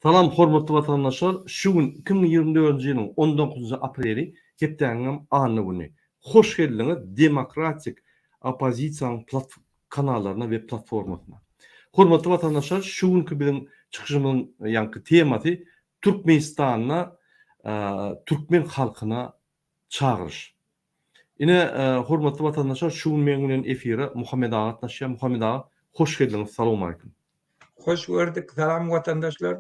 Salam hormatly watandaşlar şu gün 2024-nji ýylyň 19-njy apreli hepdäniňem anna güni. Hoş geldiňiz demokratik oppozisiýanyň kanallaryna we platformasyna. Hormatly watandaşlar şu günki biziň çykyşymyzyň ýaňky temasy Türkmenistanda türkmen halkyna çagyryş. Ine hormatly watandaşlar şu gün meň bilen efire Muhammet aga gatnaşýar. Muhammet aga hoş geldiňiz salowmaleýkim. Hoş gördük salam watandaşlar.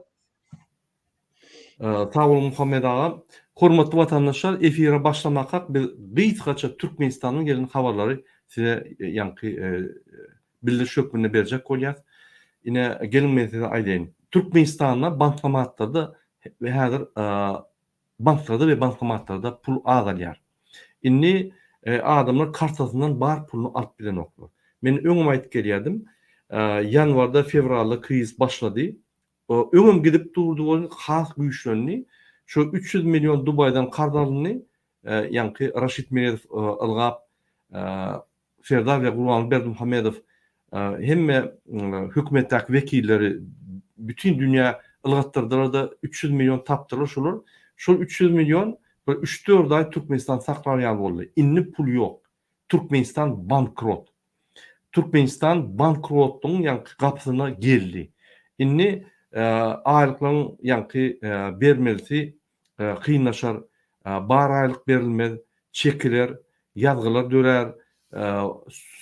Sag boluň Muhammet aga. Hormatly watandaşlar efire başlamakak biz gysgaça Türkmenistandan gelen habarlary size ýaňky bildiriş hökmünde berjek bolýas. Ine geliň men size aýdaýyn. Türkmenistanda bankomatlarda häzir banklarda we bankomatlarda pul azalýar. Indi adamlar kartasyndan bar puluny alyp bilenoklar. Men öňem aýdyp gelýärdim. Ýanwarda, fewralda krizis başlady. Öňem gidip durdy welin has güýçlendi. Şu 300 million Dubaýdan karz alyndy. Ýaňky Raşid Meredow ylgap Serdar we Gurbanguly Berdimuhamedow hemme hökümetdäki wekilleri bütin dünýä ylgatdyrdylar-da 300 million tapdylar şolar. Şol 300 million bir üç-dört aý Türkmenistan saklar ýaly boldy. Indi pul ýok. Türkmenistan bankrot. Türkmenistan bankrotlygyň ýaňky gapysyna geldi. Indi aýlyklaryň ýaňky bermelisi kynlaşar, bar aýlyk berilmez, çekiler, ýazgylar dörär,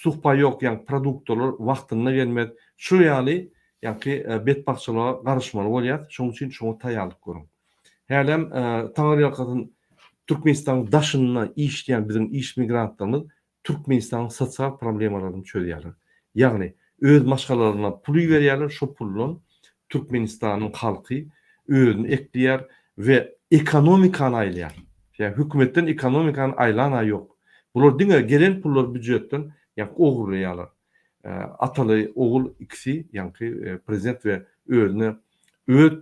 suhpaýok ýaňky produktalar wagtynda gelmez. Şu ýaly ýaňky betbagtçylyga garyşmaly bolýas. Şonuň üçin şoňa taýýarlyk görüň. Hälem Taňryýalkasyn Türkmenistanyň daşynda işleýän biziň iş migrantlarymyz Türkmenistanyň sosial problemalaryny çözýärler. Ýagny öz maşgalalaryna pul iberýärler, şo puldan Türkmenistanyň halky özüni ekleýär we ekonomikany aýlaýar. Ýa hökümetden ekonomikany aýlan-a ýok. Bular diňe gelen pullary býujetden ýaňky ogurlaýarlar. Ataly ogul ikisi ýaňky prezident we özüne öz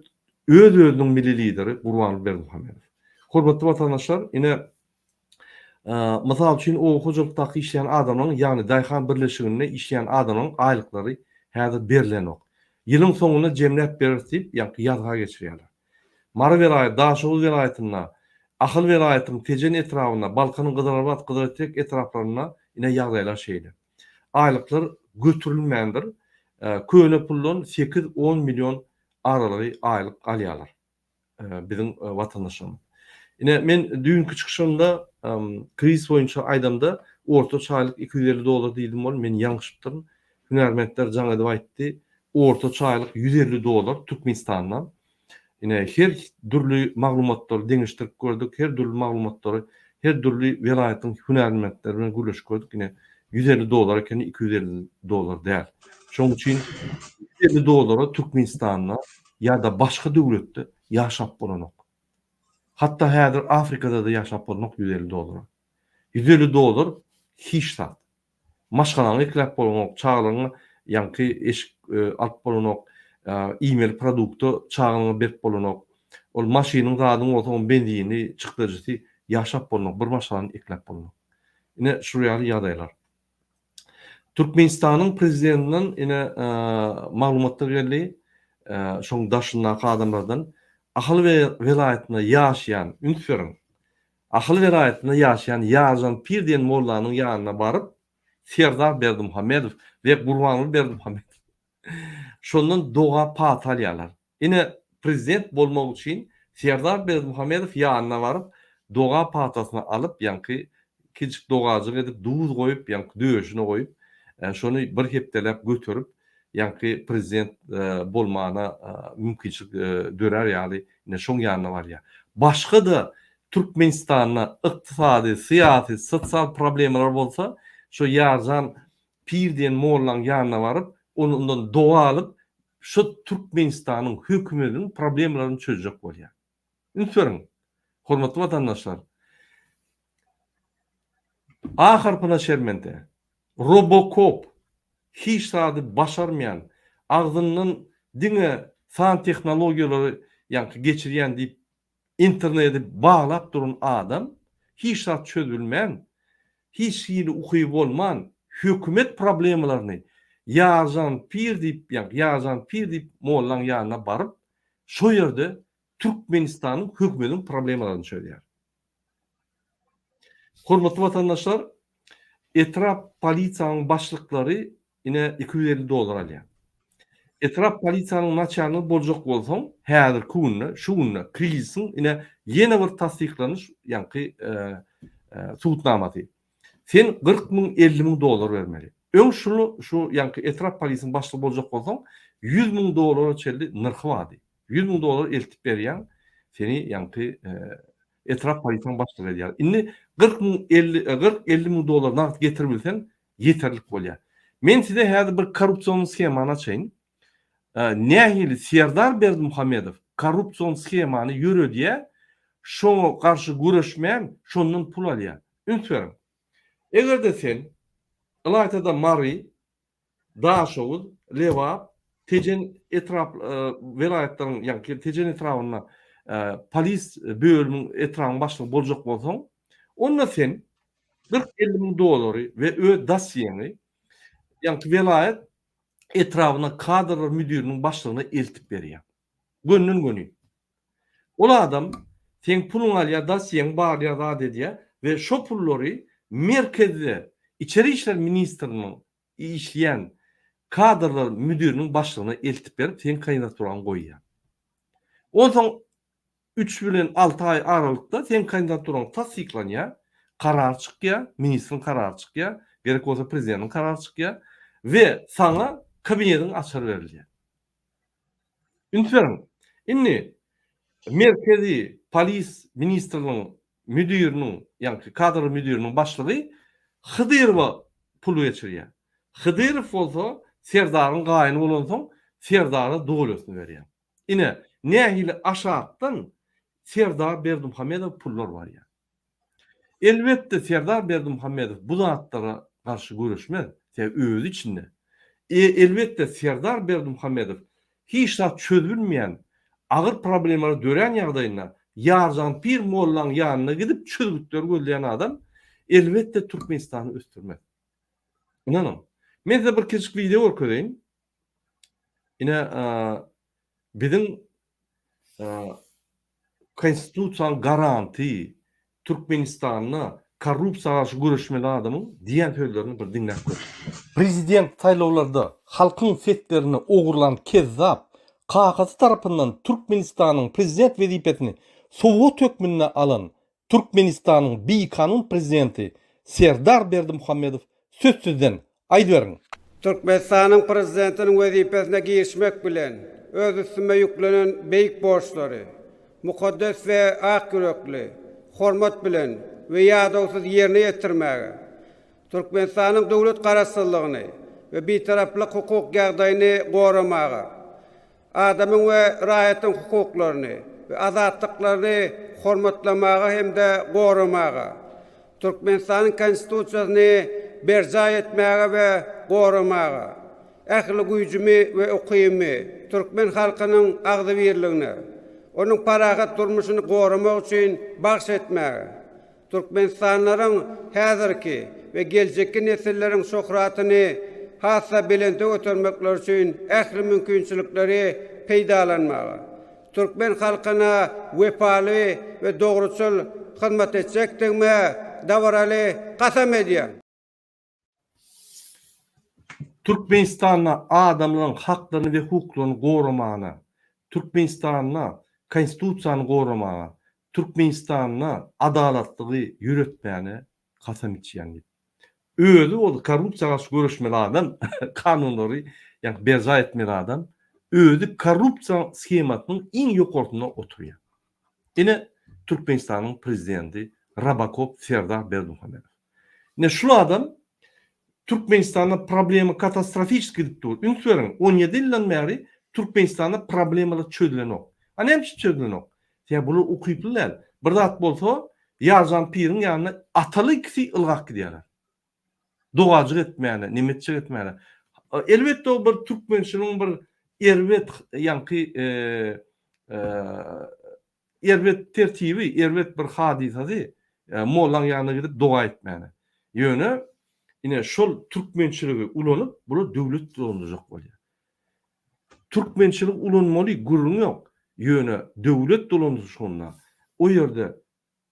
öz-özüniň milli lideri Gurbanguly Berdimuhamedow. Hormatly watandaşlar, ine Mysal üçin, oba hojalykdaky işleýän adamlaryň, ýagny daýhan birleşiginde işleýän adamlaryň aýlyklary häzir berlenok. Ýylyň soňunda jemläp bereris diýip, ýaňky ýazga geçirýärler. Mary welaýaty, Daşoguz welaýatynda, Ahal welaýatynyň Tejen etrabynda, Balkanyň Gyzylarbat, Gyzyletek etraplarynda ine ýagdaýlar şeýle. Aýlyklar göterilmändir. Köne puldan sekiz-on million aralygy aýlyk alýarlar. biziň watandaşlarymyz. Ine men düýnki çykyşymda krizis boýunça aýdamda ortaça aýlyk 250 dollar diýdim bol, men ýalňyşypdyryn. Hünärmentler jaň edip aýtdy, ortaça aýlyk 150 dollar Türkmenistanda. Ine her dürli maglumatlary deňeşdirip gördük, her dürli maglumatlary her dürli welaýatyň hünärmentleri bilen gürleşip gördük. Ine 150 dollar ekeni, 250 dollar däl. Şonuň üçin 150 dollara Türkmenistanda ýa-da başga döwletde ýaşap bolanok. Hatda häzir Afrikada-da ýaşap bolanok 150 dollara. 150 dollar hiç zat. Maşgalaňy ekläp bolanok, çagalaryňa ýaňky eşik alyp bolanok, iýmeli produkta çagalaryňa berip bolanok. Ol maşynyň zadyň bolsa onuň benzini, çykdajysy ýaşap bolanok, bir maşgalany ekläp bolanok. Ine şul ýaly ýagdaýlar. Türkmenistanyň prezidentinden ine maglumatlar geldi, şoň daşyndaky adamlardan Ahal welaýatynda ýaşaýan, üns beriň, Ahal welaýatynda ýaşaýan Ýarjan pir diýen mollanyň ýanyna baryp, Serdar Berdimuhamedow we Gurbanguly Berdimuhamedow şondan doga pata alýarlar. Ine, prezident bolmak üçin Serdar Berdimuhamedow ýanyna baryp, doga patasyny alyp, ýaňky kiçijik dogajyk edip, duz goýup, ýaňky döşüne goýup, şony bir hepdeläp göterip, ýaňky prezident bolmana mümkinçilik dörär ýaly, ine, şoň ýanyna barýar. Başga-da Türkmenistanda ykdysady, syýasy, sosial problemalar bolsa, şo Ýarjan pir diýen mollaň ýanyna baryp, ondan doga alyp, şu Türkmenistanyň hökümetiniň problemalaryny çözjek bolýar. Üns beriň, hormatly watandaşlar. A harpyna şermende, robokop, hiç zady başarmaýan, agzyndan diňe san tehnologiýalary ýaňky geçirýän diýip Interneti baglap duran adam hiç zat çözülmän, hiç hili ukyby bolman, hökümet problemalaryny Ýarjan pir diýip, ýa Ýarjan pir diýip mollaň ýanyna baryp, Şo ýerde Türkmenistanyň hökümetiniň problemalaryny çözýär. Hormatly watandaşlar, etrap polisiýanyň başlyklary ine 250 dollar alýar. Etrap polisiýanyň naçalnigi boljak bolsaň, häzirki günde, şu günde krizisiň ine ýene bir tassyklanyş ýaňky subutnamasy. Sen 40 müň, 50 müň dollar bermeli. Öň şuny şu ýaňky etrap polisiň başlygy boljak bolsaň, 100 müň dollara çenli nyrhy bardy. 100 müň dollar eltip berýäň, seni ýaňky etrap polisiýanyň başlygy edýär. Indi 40 müň, 50, 40, 50 müň dollar nagt getiribilseň, ýeterlik bolýar. Men size häzir bir korrupsion shemany açaýyn. Nähili Serdar Berdimuhamedow korrupsion shemany ýöredýär, şoňa garşy göreşmän, şondan pul alýar. Üns beriň. Eger-de sen, ylaýta-da Mary, Daşoguz, Lebap, Tejen etrap welaýatlaryň, ýagny Tejen etrabynda polis bölümiň etrabyň başlygy boljak bolsaň, onda sen 40-50 müň dollary we öz dosýeňi ýagny welaýat etrabyna kadrlar müdiriniň başlygyna eltip berýäň. Gönden-göni. Ol adam seň puluňy alýar, dosýeňi barlaýar, zat edýär we şo pullary merkezde Içeri işler ministriniň işleýän kadrlar müdiriniň başlygyna eltip berip, seň kandidaturaňy goýýar. Onsoň üç bilen alty aý aralykda seň kandidaturaň tassyklanýar, karar çykýar, ministriň karary çykýar, gerek bolsa prezidentiň karary çykýar we saňa kabinetiň açary berilýär. Üns beriň. Indi Merkezi polis ministriniň müdiriniň, ýagny kadr müdiriniň başlygy Hydyrowa pul geçirýär. Hydyrow bolsa Serdaryň gaýyny bolansoň Serdara dolýasyny berýär. Ine, nähili aşakdan Serdar Berdimuhamedowa pullar barýar. Elbetde Serdar Berdimuhamedow bu zatlara garşy göreşmez, sebäbi özi içinde. E, elbetde Serdar Berdimuhamedow hiç zat çözülmeýän agyr problemalar dörän ýagdaýynda Ýarjan pir mollaň ýanyna gidip çözgütleri gözleýän adam elbetde Türkmenistany ösdürmez. Ynanyň. Men size bir kiçijik wideo görkezeýin. Ine, biziň Konstitusiýanyň garanty Türkmenistanda korrupsiýa garşy göreşmeli adamyň diýen sözlerini bir diňläp görüň. Prezident saýlawlarda halkyň seslerini ogurlan kezzap kakasy tarapyndan Türkmenistanyň prezident wezipesini sowgat hökmünde alan Türkmenistanyň bikanun prezidenti Serdar Berdimuhamedow söz sizden, aýdyberiň! Türkmenistanyň Prezidentiniň wezipesine girişmek bilen, öz üstüme ýüklenen beýik borçlary mukaddes we ak ýürekli, hormat bilen we ýadawsyz ýerine ýetirmäge, Türkmenistanyň döwlet Garaşsyzlygyny we Bitaraplyk hukuk ýagdaýyny goramaga, Adamyň we raýatyň hukuklaryny we azatlyklaryny hormatlamaga hem-de goramaga, Türkmenistanyň Konstitusiýasyny berjaý etmäge we goramaga, ähli güýjümi we ukybymy türkmen halkynyň agzybirligine, onuň parahat durmuşyny goramak üçin bagyş etmäge, Türkmenistanlylaryň häzirki we geljekki nesilleriň şöhratyny has-da belente götermekleri üçin ähli mümkinçilikleri peýdalanmaga, türkmen halkyna wepaly we dogruçyl hyzmat etjekdigime dabaraly kasam edýän. Türkmenistanda adamlaryň haklaryny we hukuklaryny goramana, Türkmenistanda Konstitusiýany goramaga, Türkmenistanda adalatlygy ýöretmäne kasam içýän diýip. Özi bolsa korrupsiýa garşy göreşmeli adam, kanunlary ýagny berjaý etmeli adam, özi korrupsiýa shemasynyň iň ýokarsynda oturýar. Ine Türkmenistanyň prezidenti Robokop Serdar Berdimuhamedow. Ine şul adam Türkmenistanda problema katastrofiçeski gidip dur. Üns beriň, 17 ýyldan bäri Türkmenistanda problemalar çözülenok. A näme üçin çözülenok? Sebäbi bular ukyply däl. Bir zat bolsa, Ýarjan piriň ýanyna ataly ikisi ylgap gidýärler. Dogajyk etmäne, nemetjik etmäne. Elbetde o bir türkmençiligiň bir erbet ýaňky erbet tertibi, erbet bir hadysasy mollaň ýanyna gidip doga etmäne. Ýöne ine şol türkmençiligi ulanyp bular döwlet dolandyrjak bolýar. Türkmençiligi ulanmaly gürrüň ýok. Ýöne döwlet dolandyryşygynda o ýerde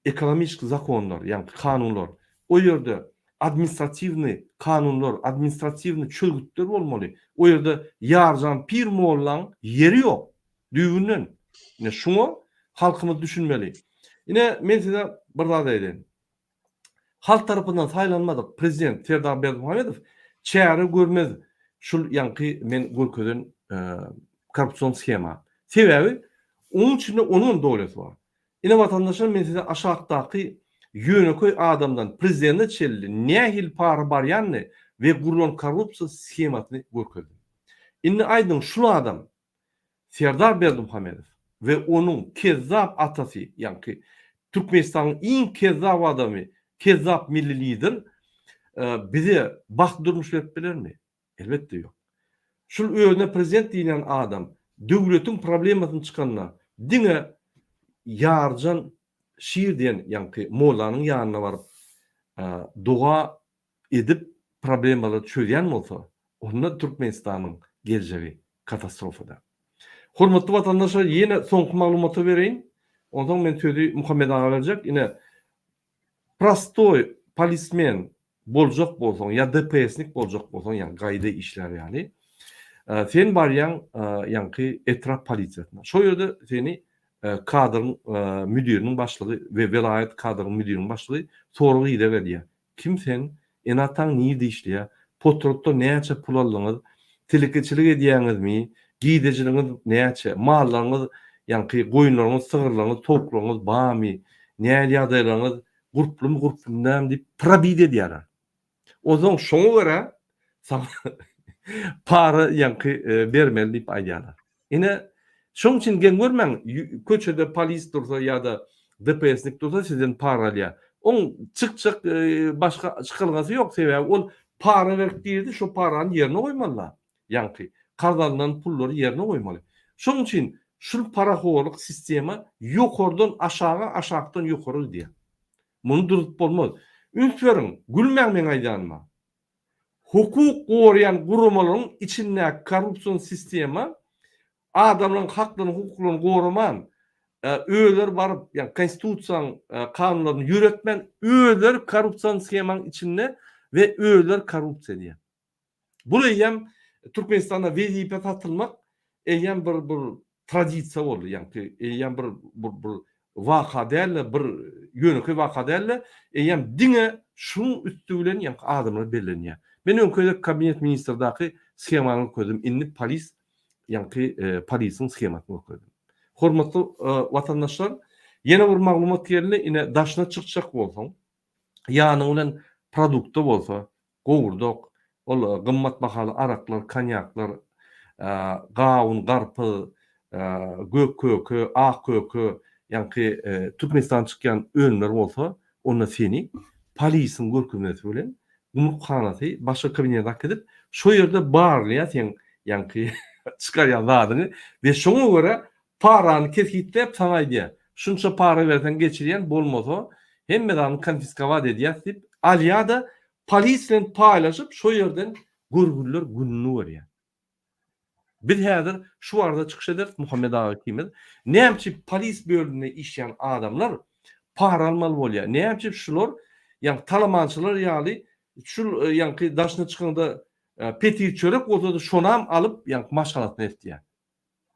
ekonomiçki zakonlar, ýagny kanunlar, o ýerde administratiwnyý kanunlar, administratiwnyý çözgütler bolmaly. O ýerde Ýarjan pir mollaň ýeri ýok, düýbünden. Ine şuňa halkymyz düşünmeli. Ine men size bir zat aýdaýyn. Halk tarapyndan saýlanmadyk prezident Serdar Berdimuhamedow çäre görmez şul ýaňky men görkezen korrupsion shema. Sebäbi onuň içinde onuňam dolýasy bar. Ine watandaşlar men size aşakdaky ýönekeý adamdan prezidente çenli nähili para barýanyny we gurlan korrupsiýa shemasyny görkezdim. Indi aýdyň şul adam Serdar Berdimuhamedow we onuň kezzap atasy, ýaňky Türkmenistanyň iň kezzap adamy, kezzap milli lider bize bagtly durmuş berip bilermi? Elbetde ýok. Şul özüne prezident diýilýän adam döwletiň problemasyny çykanda diňe Ýarjan şir diýen ýaňky mollanyň ýanyna baryp doga edip problemalary çözýän bolsa, onda Türkmenistanyň geljegi katastrofada. Hormatly watandaşlar ýene soňky maglumaty bereýin. Onsoň men sözi Muhammet aga berjek. Ine prostoý polismen boljak bolsaň ýa DPS-nik boljak bolsaň ýa gaýda işlär ýaly sen barýaň ýaňky etrap polisiýasyna. Şo ýerde seni kadryň müdiriniň başlygy we welaýat kadryň müdiriniň başlygy sorag-ideg edýär. Kim sen? Ene-ataň nirde işleýär? Potratda näçe pul aldyňyz? Telekeçilik edýäňizmi? Girdejiligiňiz näçe? Mallaryňyz, ýaňky goýunlaryňyz, sygyrlaryňyz, towuklaryňyz barmy? Nähili ýagdaýlaryňyz? Gurplumy, gurply dälmi diýip probit edýärler. Onsoň şoňa görä saňa para ýaňky bermeli diýip aýdýarlar. Ine, şoň üçin geň görmäň, köçede polis dursa ýa-da DPS-nik dursa sizden para alýar. Oň çykjak başga çykalgasy ýok, sebäbi ol para berip girdi, şo parany ýerine goýmaly-da. Ýaňky karz alnan pullary ýerine goýmaly. Şoň üçin şul parahorlyk sistema ýokardan aşaga, aşakdan ýokara gidýär. Muny durzup bolmaz. Üns beriň, gülmäň meň aýdýanyma. Hukuk goraýan guramalaryň içindäki korrupsion sistema adamlaryň haklaryny, hukuklaryny goraman, özleri baryp, ýagny konstitusiýanyň kanunlaryny ýöretmän, özleri korrupsion shemanyň içinde we özleri korrupsiýa edýär. Bul eýýäm Türkmenistanda wezipe satylmak eýýäm bir bir tradisiýa boldy, ýaňky eýýäm bir bir bir waka däl-de, bir ýönekeý waka däl-de, eýýäm diňe şuň üsti bilen ýaňky adamlar bellenýär. Men öňki gezek kabinet ministrdaky shemany görkezdim, indi polis ýaňky polisiň shemasyny görkezdim. Hormatly watandaşlar, ýene bir maglumat geldi, ine daşyna çykjak bolsaň, ýanyň bilen produkta bolsa, gowurdak, ol gymmat bahaly araklar, konýaklar, gawun, garpyz, gök köke, ak köke, ýaňky Türkmenistandan çykýan önümler bolsa, onda seni polisiň görkezmesi bilen gümrük hanasy başga kabinete äkidip, şo ýerde barlaýar seň ýaňky çykarýan zadyňy we şoňa görä parany kesgitläp saňa aýdýar. Şunça para berseň geçirýän, bolmasa hemme zadyňy konfiskowat edýäs diýip, alýar-da Polis bilen paýlaşyp şo ýerden görgüliler gününi görýär. Biz häzir şu barada çykyş ederis Muhammet aga ikimiz. Näme üçin polis bölüminde işleýän adamlar para almaly bolýar? Näme üçin şular ýaňky talamançylar ýaly şul ýaňky daşyna çykaňda petir çörek bolsada şonam alyp ýaňky maşgalasyna eltýär.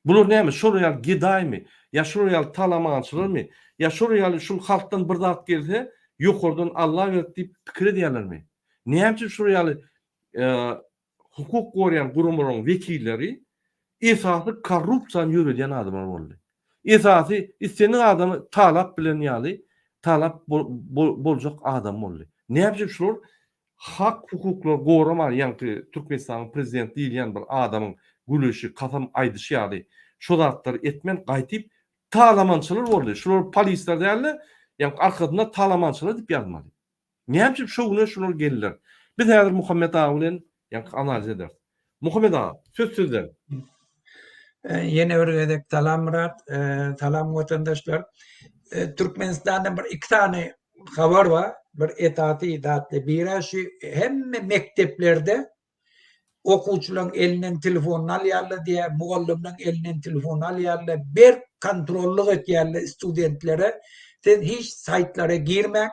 Bular näme, şolar ýaly gedaýmy, ýa şolar ýaly talamançylarmy, ýa şolar ýaly şul halkdan bir zat gelse, ýokardan Alla berdi diýip pikir edýärlermi? Näme üçin şolar ýaly hukuk goraýan guramalaryň wekilleri esasy korrupsiýany ýöredýän adamlar boldy? Esasy islendik adamy talap bilen ýaly talap boljak adam boldy. Näme üçin şular Hak hukuklary goraman ýaňky Türkmenistanyň prezidenti diýilýän bir adamyň gülüşi kasam aýdyşy ýaly şo zatlary etmen gaýtyp talamançylar boldy şular polisler dälde ýaňky arkasynda talamançylar diýip ýazmaly. Näme üçin şo güne şular geldiler. Biz häzir Muhammet aga bilen ýaňky analiz ederis. Muhammet aga söz sizden. Ýene bir gezek salam Myrat, salam watandaşlar. Türkmenistanda bir iki sany habar bar, bir esasy zatly. Biri şu hemme mekdeplerde. Okuwçylaryň elinden telefonyny alýarlar diýýär, mugallymlaryň elinden telefonyny alýarlar, berk kontrollyk etýärler studentlere. Siz hiç saýtlara girmäň,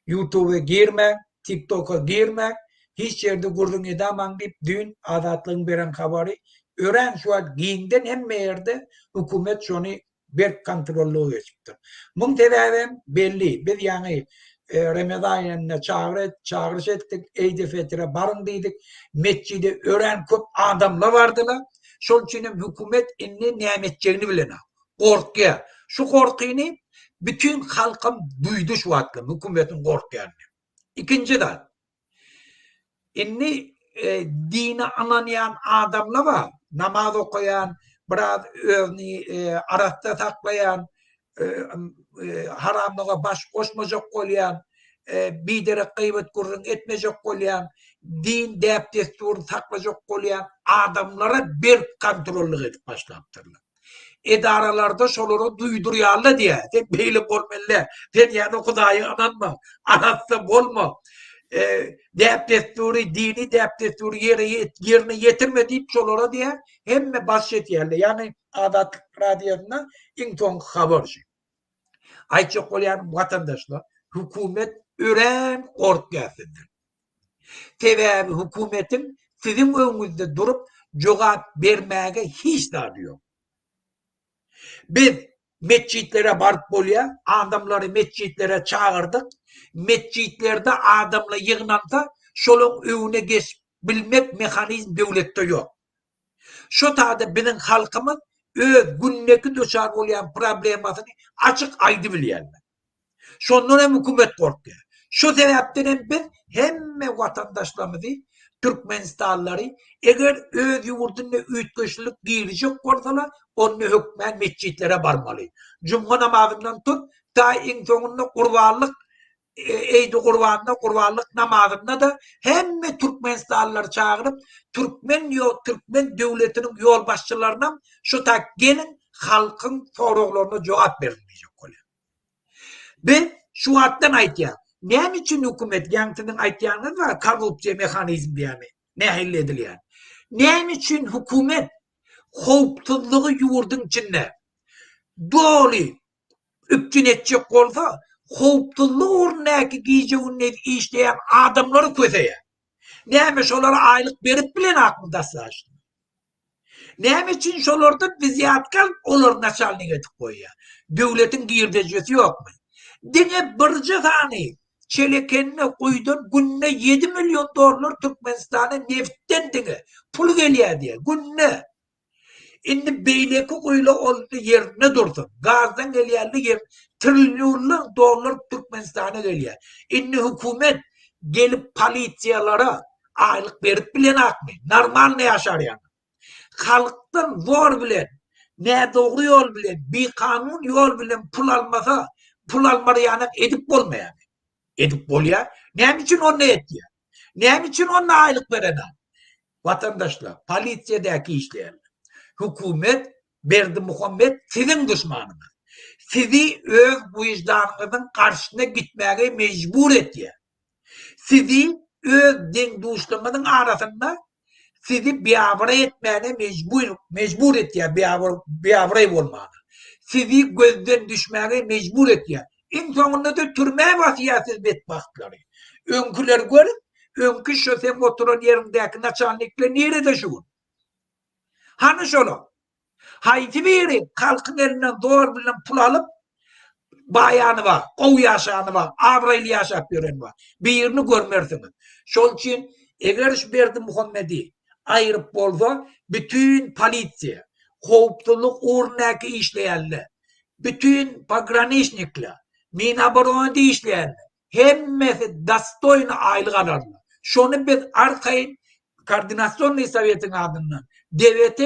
Ýutube girmäň, TikToka girmäň, hiç ýerde gürrüň edamaň diýip düýn Azatlygyň beren habary örän şu wagt giňden hemme ýerde hökümet şony berk kontrollyga geçipdir. Muň sebäbem belli. Biz ýaňy Remezan aýynda çagyr çagyryş etdik, Eýdi-Fetre baryň diýdik. Metjide örän köp adamlar bardylar. Şol üçin hem hökümet indi näme etjegini bilenok. Gorkýar. Şu gorkyny bütin halkam duýdy şu wagtlar hökümetiň gorkýanyny. Ikinji zat. Indi dine ynanýan adamlar bar, namaz okaýan, biraz özüni arassa saklaýan, haramlyga baş goşmajak bolýan, biderek gyýbat gürrüň etmejek bolýan, din däp-dessuryny saklajak bolýan adamlara berk kontrollyk edip başlapdyrlar. Edaralarda şolara duýdurýarlar diýýär. Sen beýle bolmaly däl. Sen ýa-da Hudaýa ynanma, arassa bolma. Däp-dessury, dini däp-dessury ýere ýerine ýetirme diýip şolara diýýär. Hemme baş çekýärler. Ýagny Azatlyk radiosynda iň soňky habar şu. Aýtjak bolýanym watandaşlar, hökümet örän gorkýar sizden. Sebäbi hökümetiň siziň öňüňizde durup jogap bermäge hiç zady ýok. Biz metjitlere baryp bolýar, adamlary metjitlere çagyrdyk. Metjitlerde adamlar ýygnansa, şolaň öňüne geçip bilmek mehanizm döwletde ýok. Şo taýda biziň halkymyz öz gündeki duçar bolýan problemasyny açyk aýdybilýärler. Şondan hem hökümet gorkýar. Şo sebäpden hem biz hemme watandaşlarymyzy, türkmenistanlylary eger öz ýurdunda üýtgeşiklik girizjek bolsalar, onda hökmän metjitlere barmaly. Jumga namazyndan tut, ta iň soňunda gurbanlyk Eýdi Gurbanda, gurbanlyk namazynda-da hemme türkmenistanlylary çagyryp, türkmen türkmen döwletiniň ýolbaşçylarynam şu tak geliň halkyň soraglaryna jogap beriň diýjek bolýar. Biz şu wagtdan aýtýas. Näme üçin hökümet, ýaňy siziň aýtýanyňyz bar, korrupsiýa mehanizm diýýärmi, nähili edilýär. Näme üçin hökümet howpsuzlygy ýurduň içinde doly üpjün etjek bolsa, howpsuzlyk ugrundaky gije-gündiz işleýän adamlary köseýär. Näme şolara aýlyk berip bilenakmy daslaşyny? Näme üçin şolardan wzýatka alyp olary naçalnik edip goýýar? Döwletiň girdejisi ýokmy? Diňe birje sany Çelekende guýudan günde ýedi million dollar Türkmenistana nebitden diňe pul gelýär diýýär. Günde. Indi beýleki guýular ol ýerinde dursun. Gazdan gelýänli ýer trillionlar dollar Türkmenistana gelýär. Indi hökümet gelip polisiýalara aýlyk berip bilenakmy? Normalny ýaşar ýaly. Halkdan zor bilen, nädogry ýol bilen, bikanun ýol bilen pul almasa, pul almar ýanak edip bolmaýar. Edip bolýar. Näme üçin onda etýär? Näme üçin onda aýlyk berenok? Watandaşlar, polisiýadaky işleýänler, hökümet Berdimuhamet siziň duşmanyňyz. Sizi öz wyždanyňyzyň garşysyna gitmäge mejbur etýär. Sizi öz deň-duşlaryňyzyň arasynda sizi biabraý etmäne mejbur mejbur etýär biabraý bolmana. Sizi gözden düşmäge mejbur etýär. Iň soňunda-da türmä basýar siz betbagtlary. Öňküleri görüň, öňki şo seň oturan ýeriňdäki naçalnikler nirede şu gün? Hany şolar? Haýsy biri halkyň elinden zor bilen pul alyp, baýany bar, gowy ýaşany bar, abraýly ýaşap ýöreni bar. Birini görmersiňiz. Şol üçin eger şu Berdimuhamedi aýryp bolsa, bütin polisiýa, howpsuzlyk ugrundaky işleýänler, bütin pograniçnikler, Minoboronada işleýänler, hemmesi dostoýny aýlyk alarlar. Şony biz arkaýyn Koordinasionnyý sowetiň adyndan, DWT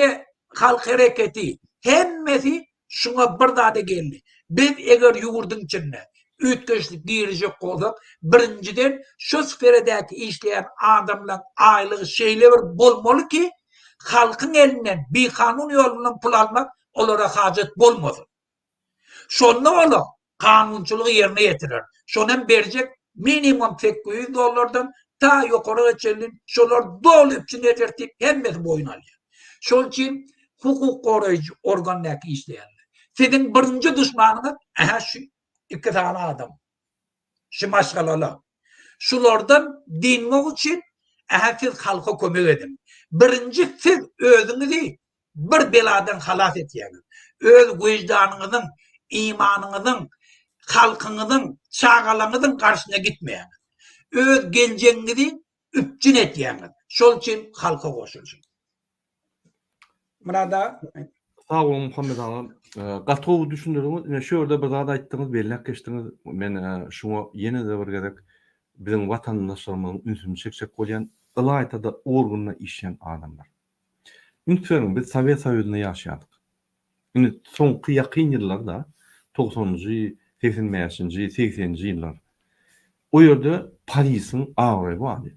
halk hereketi hemmesi şuňa bir zada geldi. Biz eger ýurduň içinde üýtgeşlik girizjek bolsak, birinjiden şu sferadäki işleýän adamlaň aýlygy şeýle bir bolmaly ki, halkyň elinden bikanun ýol bilen pul almak olara hajat bolmasyn. Şonda olar kanunçylygy ýerine ýetirer. Şony hem berjek minimum 800 dollardan. ta ýokary çenli şolar doly üpjün eder diýip hemmesi boýun alýar. Şol üçin hukuk goraýjy organdaky işleýänler. Siziň birinji duşmanyňyz ähä şu iki sany adam. Şu maşgalalar. Şulardan dynmak üçin ähä siz halka kömek ediň. Birinji siz özüňizi bir beladan halas etýäňiz. Öz wyždanyňyzyň, imanyňyzyň, halkyňyzyň, çagalaryňyzyň garşyna gitmeýäňiz. Öz geljegiňizi üpjün etýäňiz. Şol üçin halka goşulyşyň. Myrat aga. Sag boluň Muhammet aga. Gaty gowy düşündirdiňiz. Ine şu ýerde bir zat aýtdyňyz, belläp geçdiňiz. Men şuňa ýene-de bir gezek biziň watandaşlarymyzyň ünsüni çekjek bolýan, ylaýta-da organda işleýän adamlar. Üns beriň, biz Sowet Soýuzynda ýaşaýardyk. Indi soňky ýakyn ýyllarda, togsanynjy, 85-nji, segseninji ýyllar, o ýerde polisiň abraýy bardy.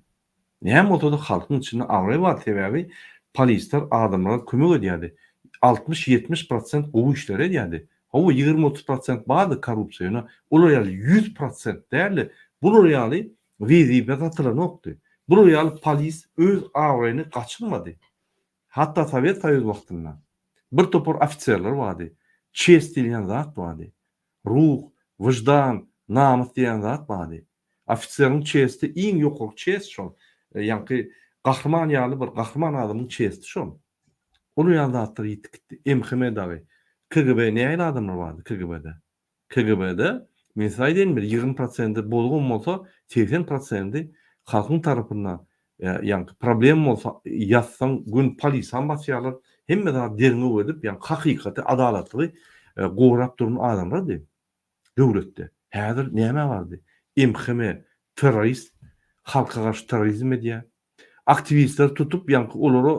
Näme bolsa-da halkyň içinde abraý bardy, sebäbi polisler adamlara kömek edýärdi. 60-70 prosent gowy işleri edýärdi. Hawa, 20-30 prosent bardy korrupsiýa, ýöne olar ýaly 100 prosent däldi. Bular ýaly Wezipe satylanokdy. Bular ýaly polis öz abraýyny gaçyrmady. Hatda Sowet Soýuzy wagtynda bir topar ofiserler bardy. Çest diýilýän zat bardy. Ruh, wyždan, namys diýen zat bardy. Ofiseriň çesti iň ýokarky çest şol. Ýaňky gahryman ýaly bir gahryman adamyň çesti şol. Olar ýaly zatlar ýitip gitdi. MHM dagy, KGB nähili adamlar bardy KGB-de? KGB-de, men size aýdaýyn bir 20 prosendi bozugam bolsa, 80 prosendi halkyň tarapynda ýaňky problem bolsa ýazsaň gün polisam basýarlar, hemme zady derňew edip, ýaňky hakykaty, adalatlygy gorap duran adamlardy döwletde. Häzir nämä bardy? MHM terrorist, halka garşy terrorizm edýär. Aktiwistleri tutup, ýaňky olara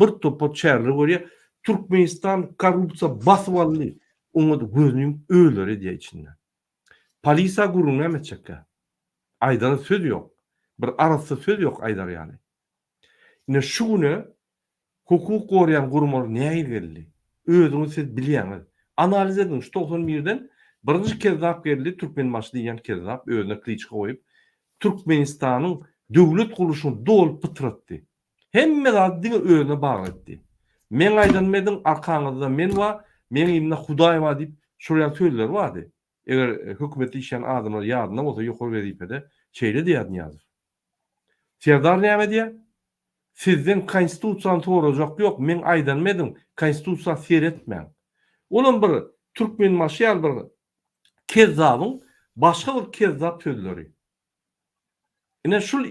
bir topar çäreler görýär. Türkmenistan korrupsiýa basyp aldy. Oňa gözüni ýumup özleri edýär içinde. Polisiýa gürrüň näme etjekkä? Aýdara söz ýok. Bir arassa söz ýok aýdar ýaly. Ine şu güne hukuk goraýan guramalar nähili geldi? Özüňiz siz bilýäňiz. Analiz ediň şu 91-den birinji kezzap geldi Türkmenbaşy diýýän kezzap özüne kliçka goýup Türkmenistanyň döwlet gurluşyny doly pytratdy. Hemme zady diňe özüne bagly etdi. Meň aýdanymy ediň, arkaňyzda men bar, meň yzymda Hudaý bar diýip, şol ýaly sözleri bardy. Eger hökümetde işleýän adamlar ýadynda bolsa ýokary wezipede şeýle diýýärdi Nyýazow. Serdar näme diýýär? Sizden konstitusiýany sorajak ýok, meň aýdanymy ediň, konstitusiýa seretmäň. Olam bir Türkmenbaşy ýaly bir Kezzabyň başga bir kezzap sözleri. Ine şul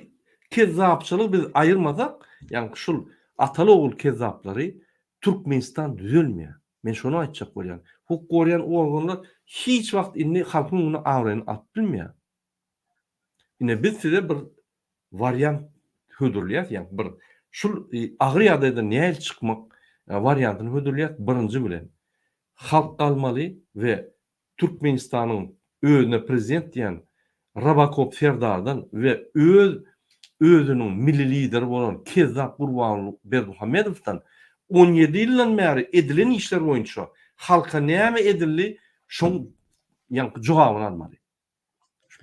kezzapçylygy biz aýyrmasak, ýagny şul ataly ogul kezzaplary Türkmenistan düzelmeýär. Men şony aýtjak bolýan. Hukuk goraýan organlar hiç wagt indi halkyň öňünde abraýyny alyp bilmeýär. Ine biz size bir wariant hödürleýäs, ýagny bir şul agyr ýagdaýdan nähili çykmak wariantyny hödürleýäs birinji bilen. Halk galmaly we Türkmenistanyň özüne prezident diýen Robokop Serdardan we öz özüniň milli lideri bolan kezzap Gurbanguly Berdimuhamedowdan 17 ýyldan bäri edilen işler boýunça halka näme edildi şoň ýaňky jogabyny almaly.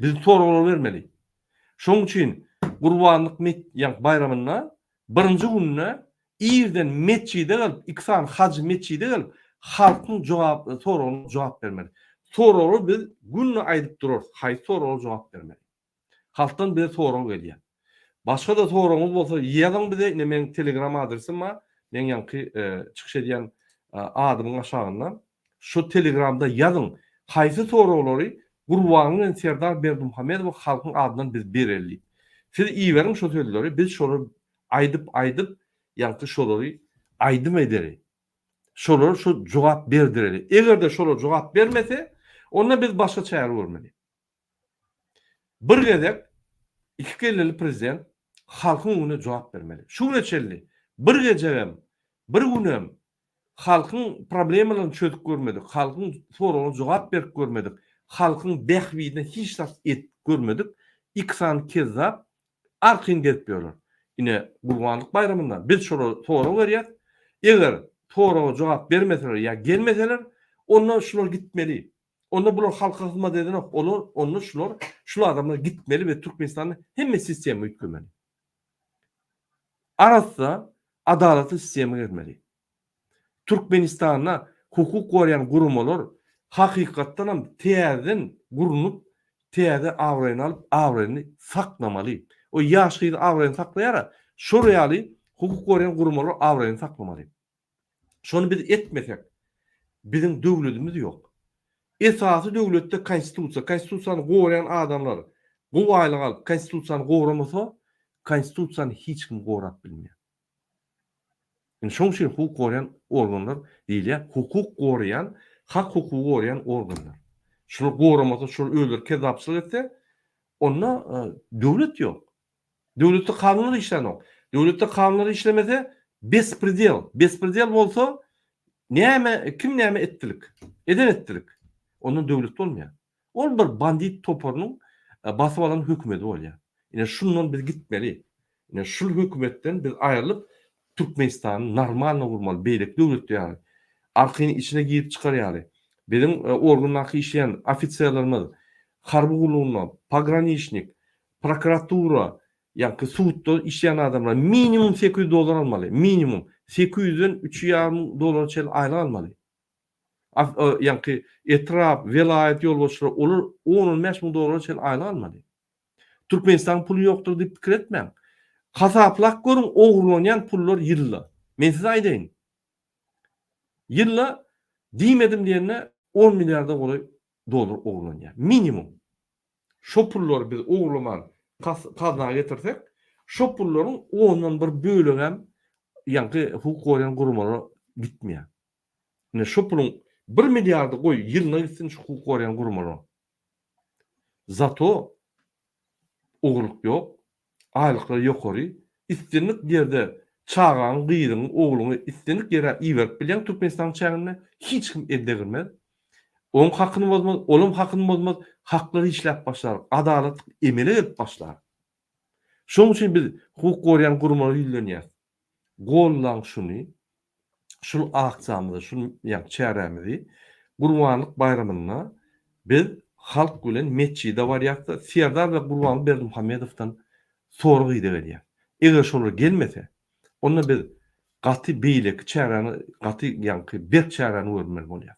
Biz soraglar bermeli. Şoň üçin Gurbanlyk met ýaňky baýramynda birinji günde irden metjide gelip, iki sany hajy metjide gelip, halkyň jogap soragyna jogap bermeli. Soraglary biz günde aýdyp durarys, haýsy soraga jogap bermeli. Halkdan bize sorag gelýär. Başga-da soragyňyz bolsa ýazyň bize, ine meň telegram adresim bar, meň ýaňky çykyş edýän adymyň aşagynda. Şu telegramda ýazyň, haýsy soraglary Gurbanguly bilen Serdar Berdimuhamedowa halkyň adyndan biz bereli diýip. Siz iberiň şo sözleri, biz şolary aýdyp-aýdyp, ýaňky şolary aýdym edeli. Şolara şo jogap berdireli. Eger-de şolar jogap bermese, onda biz başga çäre görmeli. Bir gezek iki kelleli prezident halkyň öňünde jogap bermeli. Şu güne çenli bir gejegem, bir günem halkyň problemalaryny çözüp görmedik, halkyň soragyna jogap berip görmedik, halkyň bähbidine hiç zat edip görmedik iki sany kezzap arkaýyn gezip ýörler. Ine, Gurbanlyk baýramynda biz şolara sorag berýäs. Eger soraga jogap bermeseler ýa gelmeseler, onda şular gitmeli. Onda bular halka hyzmat edenok. Olar onda şular şul adamlar gitmeli we Türkmenistanda hemme sistema üýtgemeli. Arassa adalatly sistema gelmeli. Türkmenistanda hukuk goraýan guramalar hakykatdanam täzeden gurnup täze abraýyny alyp abraýyny saklamaly. O ýaş gyz abraýyny saklaýara şol ýaly hukuk goraýan guramalar abraýyny saklamaly. Şony biz etmesek biziň döwledimiz ýok. Esasy döwletde konstitusiýa, konstitusiýany goraýan adamlar gowy aýlyk alyp konstitusiýany goramasa konstitusiýany hiç kim gorap bilmeýär. Indi şoň üçin hukuk goraýan organlar diýilýär, hukuk goraýan, hak-hukugy goraýan organlar. Şular goramasa, şular özleri kezzapçylyk etse, onda döwlet ýok. Döwletde kanunlar işlänok. Döwletde kanunlar işlemese, bespredel. Bespredel bolsa, näme, kim näme etdilik? Eden etdilik. Onda döwlet bolmaýar. Ol bir bandit toparynyň basyp alan hökümedi bolýar. Ine şundan biz gitmeli. Ine şul hökümetden biz aýrylyp Türkmenistany normalno gurmaly beýleki döwletler ýaly. Arkaýyn içine girip çykar ýaly. Biziň organdaky işleýän ofiserlerimiz harby gullugynda, pograniçnik, prokuratura, ýaňky sudda işleýän adamlar minimum 800 dollar almaly. Minimum 800-den 3,5 dollara çenli aýlyk almaly. Ýaňky etrap, welaýat ýolbaşçylary olar on-on bäş müň dollara çenli aýlyk almaly. Türkmenistanyň puly ýokdur diýip pikir etmäň. Hasaplap görüň ogurlanýan pullar ýylda. Men size aýdaýyn. Ýylda diýmedim diýende on milliarda golaý dollar ogurlanýar. Minimum. Şo pullary biz ogurlaman gazna getirsek, şo pullaryň ondan bir bölegem ýaňky hukuk goraýan guramalara gitmeýär. Ine şo puluň bir milliardy goý ýylyna gitsin şu hukuk goraýan guramalara. Zato ogurlyk ýok, aýlyklar ýokary, islendik ýerde çagaňy, gyzyňy, ogluňy islendik ýere iberip bilýäň Türkmenistanyň çäginde, hiç kim el degirmez. Oň hakyny bozmaz, olam hakyny bozmaz, haklar işläp başlar, adalatlyk emele gelip başlar. Şonuň üçin biz hukuk goraýan guramalara ýüzlenýäs. Gollaň şuny, şul aksiýamyzy, şul ýagny çärämizi Gurbanlyk baýramynda biz halk bilen metjide barýas-da, Serdar we Gurbanguly Berdimuhamedowdan sorag-ideg edýäs. Eger şolar gelmese, onda biz gaty beýleki çäräni, gaty ýaňky berk çäräni görmeli bolýas.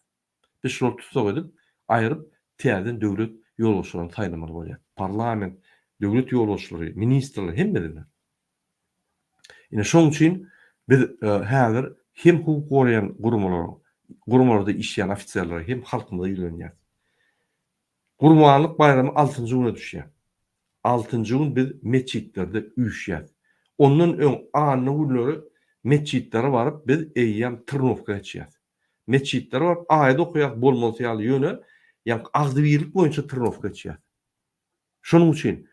Biz şulary tussag edip, aýryp, täzeden döwlet ýolbaşçylaryny saýlamaly bolýas. Parlament, döwlet ýolbaşçylary, ministrler hemmesini. Ine şoň üçin biz häzir hem hukuk goraýan guramalara, guramalarda işleýän ofiserlere hem halkymyza ýüzlenýäris. Gurbanlyk baýramy altynjy güne düşýär. Altynjy gün biz metjitlerde üýşýäs. Ondan öň anna günleri metjitlere baryp biz eýýäm trnowka geçýäs. Metjitlere baryp aýat okaýas bolmalysy ýaly ýöne ýaňky agzybirlik boýunça trnowka geçýäs. Şonuň üçin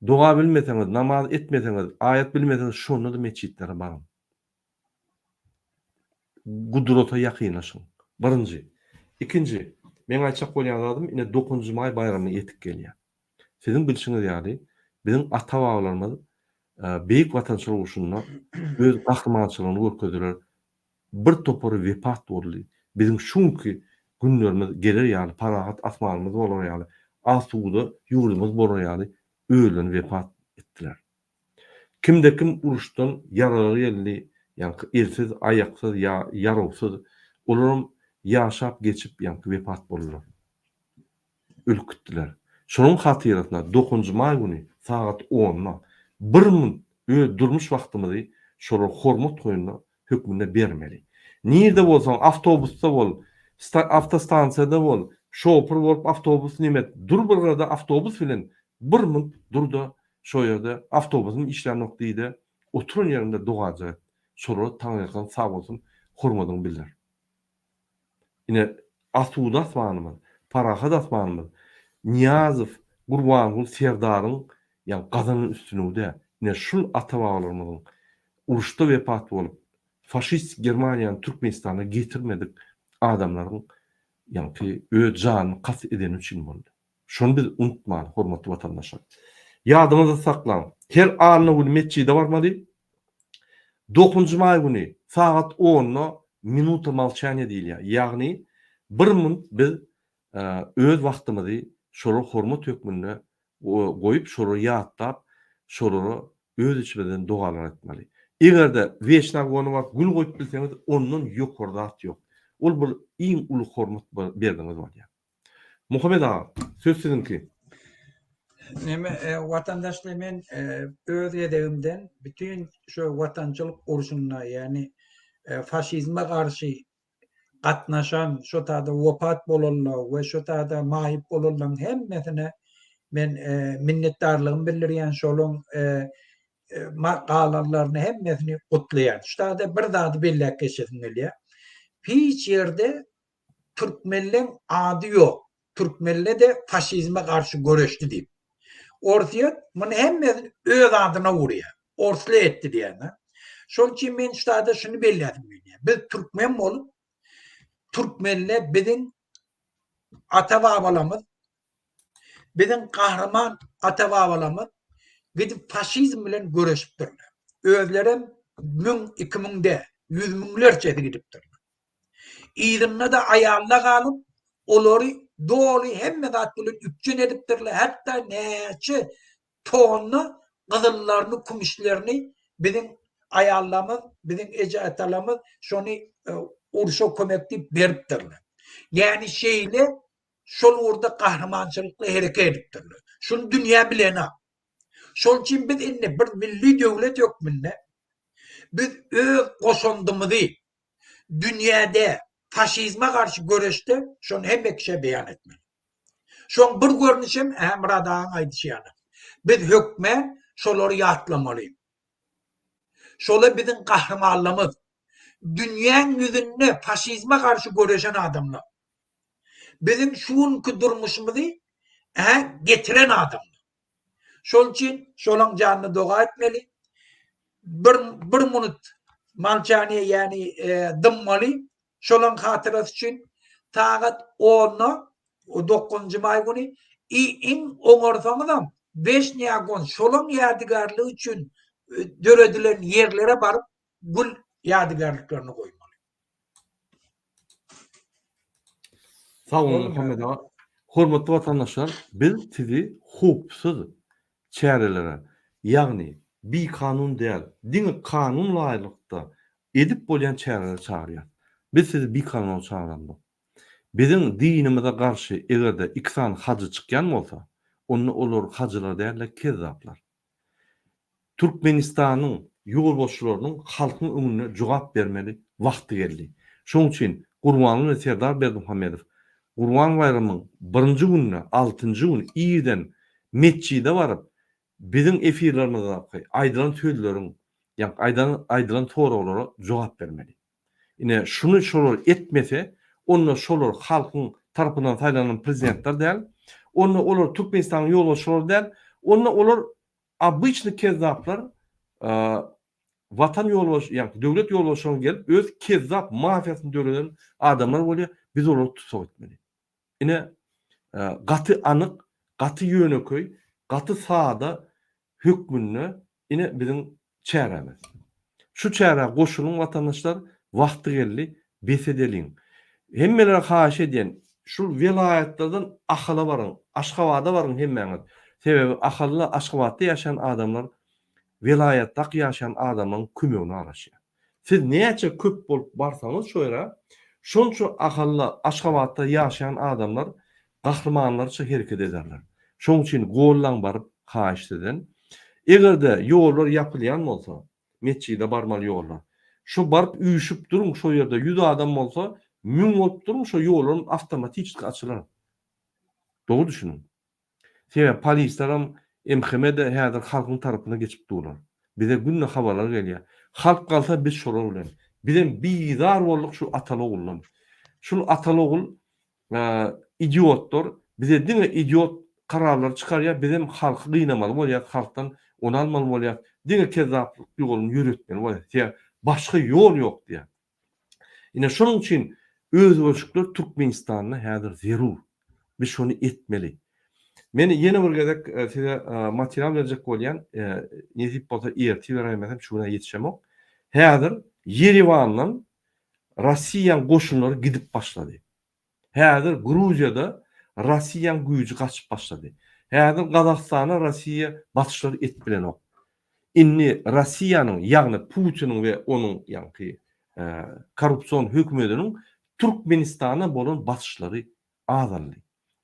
doga bilmeseňiz, namaz etmeseňiz, aýat bilmeseňiz şonda-da metjitlere baryň. Gudrata ýakynlaşyň. Birinji. Ikinji, meň aýtjak bolýan zadym ine dokuzynjy maý baýramyna ýetip gelýär. Siziň bilşiňiz ýaly, biziň ata-babalarymyz Beýik Watançylyk urşunda öz gahrymançylygyny görkezdiler, bir topary wepat boldy. Biziň şu günki günlerimiz geler ýaly, parahat asmanymyz bolar ýaly, asuda ýurdumyz bolar ýaly özlerini wepat etdiler. Kimde-kim uruşdan ýaraly geldi, ýaňky elsiz, aýaksyz ýa ýarawsyz, olaram ýaşap geçip ýaňky wepat boldular. Ölüp gitdiler. Şonuň hatyrasyna dokuzynjy maý güni sagat onda bir munt öz durmuş wagtymyzy şolara hormat goýanda hökmünde bermeli. Nirde bolsaň, awtobusda bol, awtostansiýada bol, şoför bolup awtobus nemet, dur bir gyrada awtobus bilen bir munt dur-da şo ýerde awtobusym işlänok diý-de, oturan ýeriňde dogaja et. Şolara Taňryýalkasyn sag bolsun, hormadyňy bildir. Ine, asuda asmanymyz, parahat asmanymyz Nyýazow Gurbanguly Serdaryň ýa gazanan üstünligi däl. Ine, şul ata-babalarymyzyň uruşda wepat bolup, faşistik Germaniýany Türkmenistana getirmedik adamlaryň ýaňky öz janyny kast edeni üçin boldy. Şony biz unutmaly, hormatly watandaşlar. Ýadyňyzda saklaň, her anna güni metjide barmaly, Dokuzynjy maý güni sagat onda minuta molçaniýa diýilýär. Ýagny bir munt biz. öz wagtymyzy şolara hormat hökmünde goýup, şolary ýatlap, şolara öz içimizden dogalar etmeli. Eger-de weçna gona baryp gül goýup bilseňiz, ondan ýokary zat ýok. Ol bir iň uly hormat berdiňiz bolýar. Muhammet aga, söz siziňki. Neme, watandaşlar men öz gezegimden bütin şu watançylyk urşunda, ýagny faşizme garşy gatnaşan, şo taýda wepat bolanlar we şo taýda maýyp bolanlaryň hemmesine men minnetdarlygymy bildirýän, şolaryň galanlaryny hemmesini gutlaýan. Şu taýda bir zady belläp geçesim gelýär. Hiç ýerde türkmenleň ady ýok. Türkmenle-de faşizme garşy göreşdi diýip. Orsýet muny hemmesini öz adyna urýar. Orsly etdi diýýär. Şonuň üçin men şu taýda şuny belläsim gelýär. Biz türkmen bolup, türkmenle biziň ata-babalarymyz, biziň gahryman ata-babalarymyz gidip faşizm bilen göreşipdirler. Özlerem müň, 2000 däl, ýüz müňlerçesi gidipdirler. Yzynda-da aýallar galyp, olary doly hemme zat bilen üpjün edipdirler, hatda näçe tonna gyzyllaryny, kümüşlerini biziň aýallarymyz, biziň eje-atalarymyz şony urşa kömek diýip beripdirler. Ýagny şeýle şol ugurda gahrymançylykly hereket edipdirler. Şuny dünýä bilenok. Şonuň üçin biz indi bir milli döwlet hökmünde biz öz goşandymyzy dünýäde faşizme garşy göreşde şony hemme kişä beýan etmeli. Şoň bir görnüşem hä Myrat agaň aýdyşy ýaly. Biz hökmän şolary ýatlamaly. Şola biziň gahrymanlarymyz. Dünýäň ýüzünde faşizme garşy göreşen adamlar. Biziň şu günki durmuşymyzy hä getiren adamlar. Şol üçin şolaň janyna doga etmeli. Bir, bir minut malçaniýe ýagny e, dymmaly şolaň hatyrasy üçin sagat 10-da 9-njy maý güni i iň oňarsaňyzam Weşnýagon şolaň ýadygärligi üçin e, döredilen ýerlere baryp gül ýadygärliklerini goýmaly. Sag boluň Muhammet aga. Hormatly watandaşlar, biz sizi howpsuz çärelere, ýagny bikanun däl, diňe kanun laýyklykda edip bolýan çärelere çagyrýarys. Biz sizi bikanuna çagyramzok. Biziň dinimize garşy eger-de iki sany hajy çykýan bolsa, onda olar hajylar däl-de kezzaplar. Türkmenistanyň ýolbaşçylarynyň halkyň öňünde jogap bermeli wagty geldi. Şonuň üçin Gurbanguly we Serdar Berdimuhamedow Gurban baýramyň birinji gününe, altynjy gün irden metjide baryp, biziň efirlerimizdäki aýdylan sözleriň, ýa aýdan aýdylan soraglara jogap bermeli. Ine, şuny şolar etmese, onda şolar halkyň tarapyndan saýlanan prezidentler däl, onda olar Türkmenistanyň ýolbaşçylary däl, onda olar obyçny kezzaplar, watan ýolbaşçy, ýagny döwlet ýolbaşçylaryna gelip öz kezzap mafiýasyny döreden adamlar bolýar, biz olary tussag etmeli. Ine, gaty anyk, gaty ýönekeý, gaty sada hökmünde ine biziň çärämiz. Şu çärä goşulyň watandaşlar, wagty geldi, bes edeliň. Hemmelere haýyş edýän, şul welaýatlardan Ahala baryň, Aşgabada baryň hemmäňiz. Sebäbi Ahalda, Aşgabatda ýaşaýan adamlar welaýatdaky ýaşaýan adamlaryň kömegine garaşýar. Siz näçe köp bolup barsaňyz şo ýere, şonça Ahalda, Aşgabatda ýaşaýan adamlar gahrymanlarça hereket ederler. Şoň üçin gollaň baryp haýyş sizden. Eger-de ýollar ýapylýan bolsa, metjide barmaly ýollar. Şo baryp üýşüp duruň şo ýerde ýüz adam bolsa, müň bolup duruň şo ýollaram awtomatiçki açylar. Dogry düşüniň. Sebäbi polislerem MHM-de häzir halkyň tarapyna geçip durlar. Bize günde habarlar gelýär. Halk galsa biz şolar bilen. Bizem bizar bolduk şu ataly-oguldan. Şul ataly-ogul idiotlar bize diňe idiot kararlary çykarýar bizem halky gynamaly bolýas halkdan ony almaly bolýas diňe kezzaplyk ýoluny ýöretmeli bolýas sebäbi başga ýol ýok diýýär. Ine şonuň üçin özgerişikler Türkmenistanda häzir zerur. Biz şony etmeli. Men ýene bir gezek size material berjek bolýan, nesip bolsa ertir beräýmesem şu güne ýetişemok. Häzir Ýerewandan Rossiýanyň goşunlary gidip başlady. Häzir Gruziýada Rossiýaň güýji gaçyp başlady. Häzir Gazagystana Rossiýa basyşlar edip bilenok. Indi Rossiýanyň, ýagny Putiniň we onuň ýaňky korrupsion hökümediniň Türkmenistana bolan basyşlary azaldy.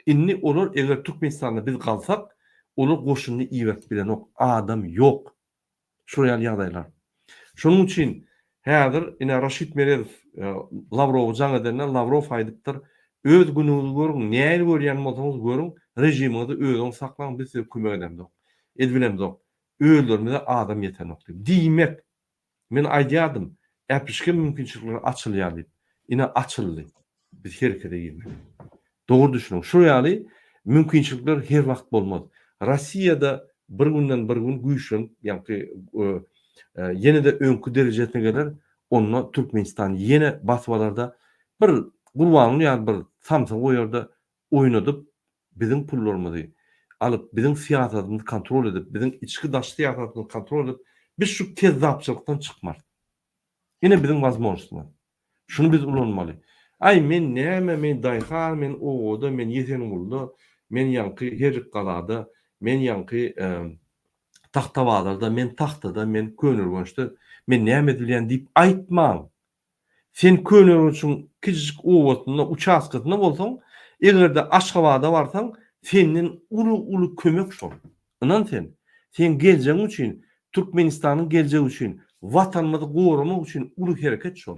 Indi olar eger Türkmenistanda biz galsak, olar goşunyny iberip bilenok, adam ýok. Şular ýaly ýagdaýlar. Şonuň üçin häzir ine Raşid Meredow Lawrowa jaň edende Lawrow aýdypdyr, Öz günüňizi görüň, nähili görýän bolsaňyz görüň, režimiňizi özüňiz saklaň, biz size kömek edemzok, edibilemzok. Özlerimize adam ýetenok diýip. Diýmek, men aýdýardym, äpişge mümkinçilikler açylýar diýip. Ine açyldy. Biz herekete girmeli. Dogry düşüniň. Şular ýaly mümkinçilikler her wagt bolmaz. Rossiýada bir günden bir gün güýçlenip, ýaňky ýene-de öňki derejesine geler, onda Türkmenistan ýene basyp alarda, bir Gurbanguly ýaly bir samsygy goýarda oýnadyp, biziň pullarymyzy alyp, biziň syýasatymyzy kontrol edip, biziň içki-daşky syýasatymyzy kontrol edip, biz şu kezzapçylykdan çykmarys. Ine biziň wazmožnostymyz. Şuny biz ulanmaly. Aý men näme men daýhan men obada men Ýesengulda men ýaňky Herrikgalada men ýaňky Tagtabazarda men Tagtada men Köneürgençde men näme edilýän diýip aýtmaň. Sen Köneürgençiň kiçijik obasynda uçastkasynda bolsaň egerde Aşgabada barsaň senden uly uly kömek şol. Ynan sen. Seň geljegiň üçin Türkmenistanyň geljegi üçin, Watanymyzy goramak üçin uly hereket şol.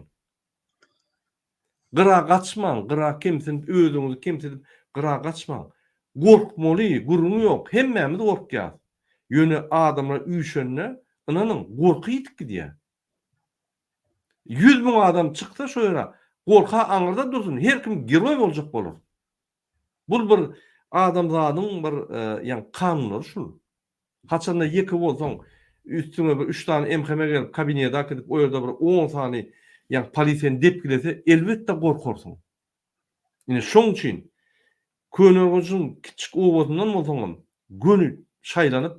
Gyra gaçmaň, gyra kemsinip, özüňizi kemsidip gyra gaçmaň. Gorkmaly, gürrüňi ýok, hemmämiz gorkýas. Ýöne adamlar üýşende, ynanyň, gorky ýitip gidýär. 100 müň adam çyksa şo ýere, gorka aňyrda dursun, her kim geroý boljak bolar. Bul bir adamzadyň bir ýaňky kanunlary şul. Haçanda ýeke bolsaň, üstüňe bir üç sany MHM gelip kabinete äkidip o ýerde bir on sany ýaňky polis seni depgilese, elbetde gorkarsyň. Ine şoň üçin Köneürgenjiň kiçjik obasyndan bolsaňam göni şaýlanyp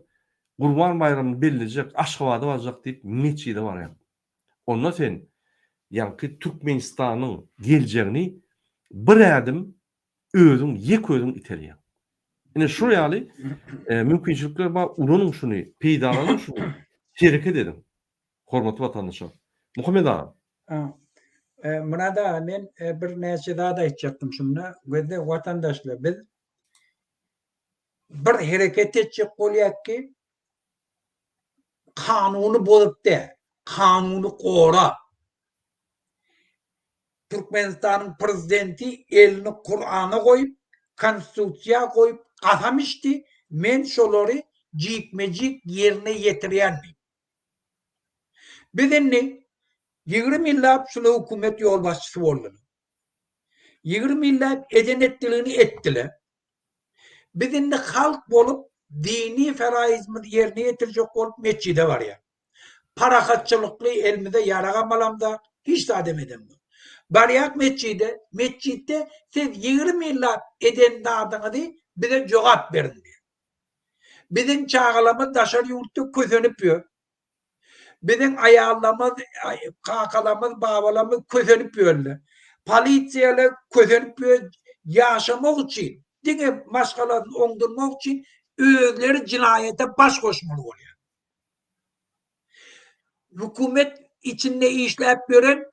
Gurban baýramyny bellejek, Aşgabada barjak diýip metjide barýaň. Onda sen ýaňky Türkmenistanyň geljegini bir ädim özüň ýek özüň iterýäň. Ine şul ýaly mümkinçilikler bar, ulanyň şuny, peýdalanyň şuny, hereket ediň. Hormatly watandaşlar. Muhammet aga. Myrat aga men bir näçe zat aýtjakdym şunda. Gözde watandaşlar biz bir hereket etjek bolýak ki kanuny bozup däl, kanuny gorap. Türkmenistanyň prezidenti elini Kurana goýup, konstitusiýa goýup kasam içdi, men şolary jikme-jik ýerine ýetirýän diýip. Biz indi 20 ýyllap şular hökümet ýolbaşçysy boldular. 20 ýyllap eden etdiligini etdiler. Biz indi halk bolup dini feraizimizi ýerine ýetirjek bolup metjide barýas. Parahatçylykly elimize ýaragam alamzok, hiç zadam edemzok. Barýak metjide, metjitde siz 20 ýyllap eden zadyňyzy bize jogap beriň diýýär. Biziň çagalarymyz daşary ýurtda kösenip ýör. Biziň aýallarymyz, kakalarymyz, babalarymyz kösenip ýörler. Polisiýalar kösenip ýör, ýaşamak üçin, diňe maşgalasyny oňdurmak üçin özleri jenaýata baş goşmaly bolýar. Hökümet içinde işläp ýören,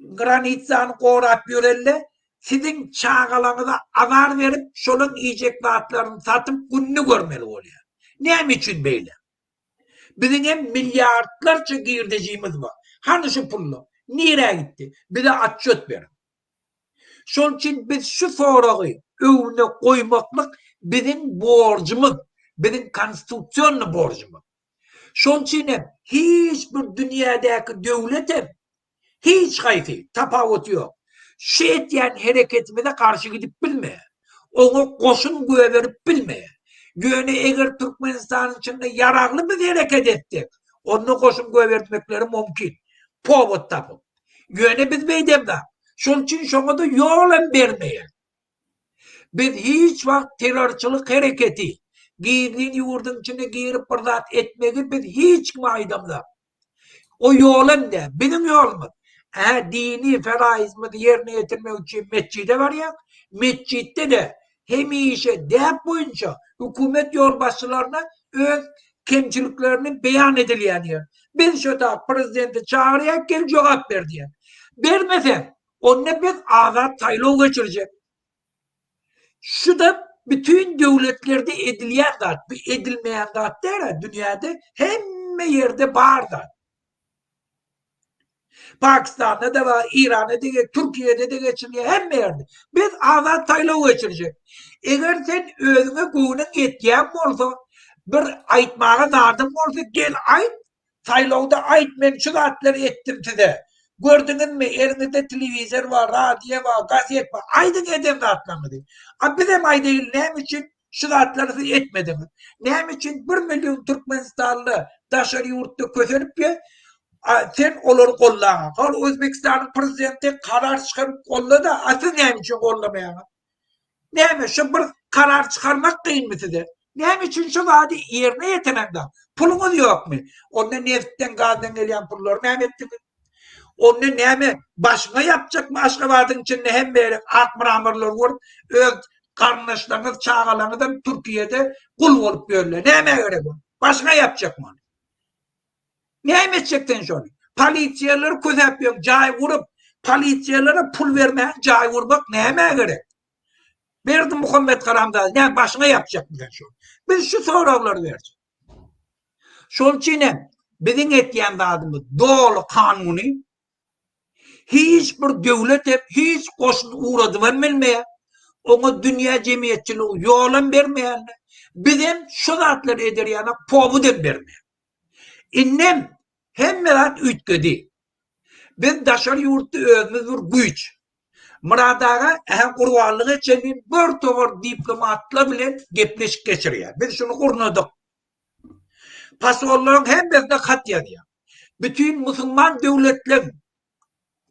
granitsany gorap ýörenler siziň çagalaryňyza azar berip, şolaryň iýjek zatlaryny satyp gününi görmeli bolýar. Näme üçin beýle? Biziň hem milliardlarça girdejimiz bar. Hany şu pullar? Nirä gitdi? Bize otçet beriň. Şonuň üçin biz şu soragy öňüne goýmaklyk biziň borjumyz, biziň konstitusionny borjumyz. Şonuň üçin hem hiç bir dünýädäki döwlet hem Hiç haýsy, tapawuty ýok. Şu etýän hereketimize garşy gidip bilmeýär. Oňa goşun göberip bilmeýär. Ýöne eger Türkmenistanyň içinde ýaragly biz hereket etsek, onda goşun göbertmekleri mümkin. Powod tapyp. Ýöne biz beýdemzok. Şonuň üçin şoňa-da ýol hem bermeýär. Biz hiç wagt terrorçylyk hereketi, gizlin ýurduň içine girip bir zat etmegi biz hiç kime aýdamzok. O ýol hem däl, biziň ýolumyz. Ä dini feraýzymyzy ýerine ýetirmek üçin metjide barýas. Metjitde-de hemişe däp boýunça hökümet ýolbaşçylaryna öz kemçiliklerini beýan edilýän ýer. Biz şo tak prezidenti çagyrýas, gel jogap ber diýýäs. Bermeseň, onda biz azat saýlaw geçirjek. Şu-da bütin döwletlerde edilýän zat. Bu edilmeýän zat däl-ä, dünýäde hemme ýerde bar zat. Pakistanda-da bar, Iranda-da, Türkiýede-de geçirilýär, hemme ýerde. Biz azat saýlaw geçirjek. Eger sen özüňe göwnüň ýetýän bolsa, bir aýtmaga zadyň bolsa, gel aýt, saýlawda aýt, men şu zatlary etdim size. Gördüňizmi, eliňizde telewizor bar, radio bar, gazet bar, aýdyň eden zatlaryňyzy. A bizem aýdaýyl, näme üçin Şu zatlary siz etmediňiz. Näme üçin bir million türkmenistanly daşary ýurtda kösenip ýör, sen olary gollaňok. Hol Özbekistanyň prezidenti karar çykaryp gollady, a siz näme üçin gollamaýaňyz? Näme şu bir karar çykarmak kynmy size? Näme üçin şu zady ýerine ýetireňzok? Puluňyz ýokmy? Onda nebitden, gazdan gelýän pullary näme etdiňiz? Onda näme başyňa ýapjakmy Aşgabadyň içinde hemme ýere ak mramorlar gurup öz garyndaşlaryňyz çagalaryňyzam Türkiýede gul bolup ýörler. Nämä gerek ol? Başyňa ýapjakmy ony? Näme etjek sen şony? Polisiýalary kösäp ýöň jaý gurup polisiýalara pul bermän jaý gurmak nämä gerek? Berdimuhamet haramzada näme başyňa ýapjakmy sen şony? Biz şu soraglary berjek. Şol üçin hem biziň etýän zadymyz doly kanuny. Hiç bir döwlet hem hiç goşun ugradybam bilmeýär. Oňa dünýä jemgyýetçiligi ýolam bermeýärler. Bizem şu zatlary eder ýaly powod hem bermeýär. Indem hemme zat üýtgedi. Biz daşary ýurtda özümiz bir güýç. Myrat aga ähä gurbanlyga çenli bir towar diplomatlar bilen gepleşik geçirýär. Biz şuny gurnadyk. Posollaryň hemmesine hat ýazýar. Bütin musulman döwletleriň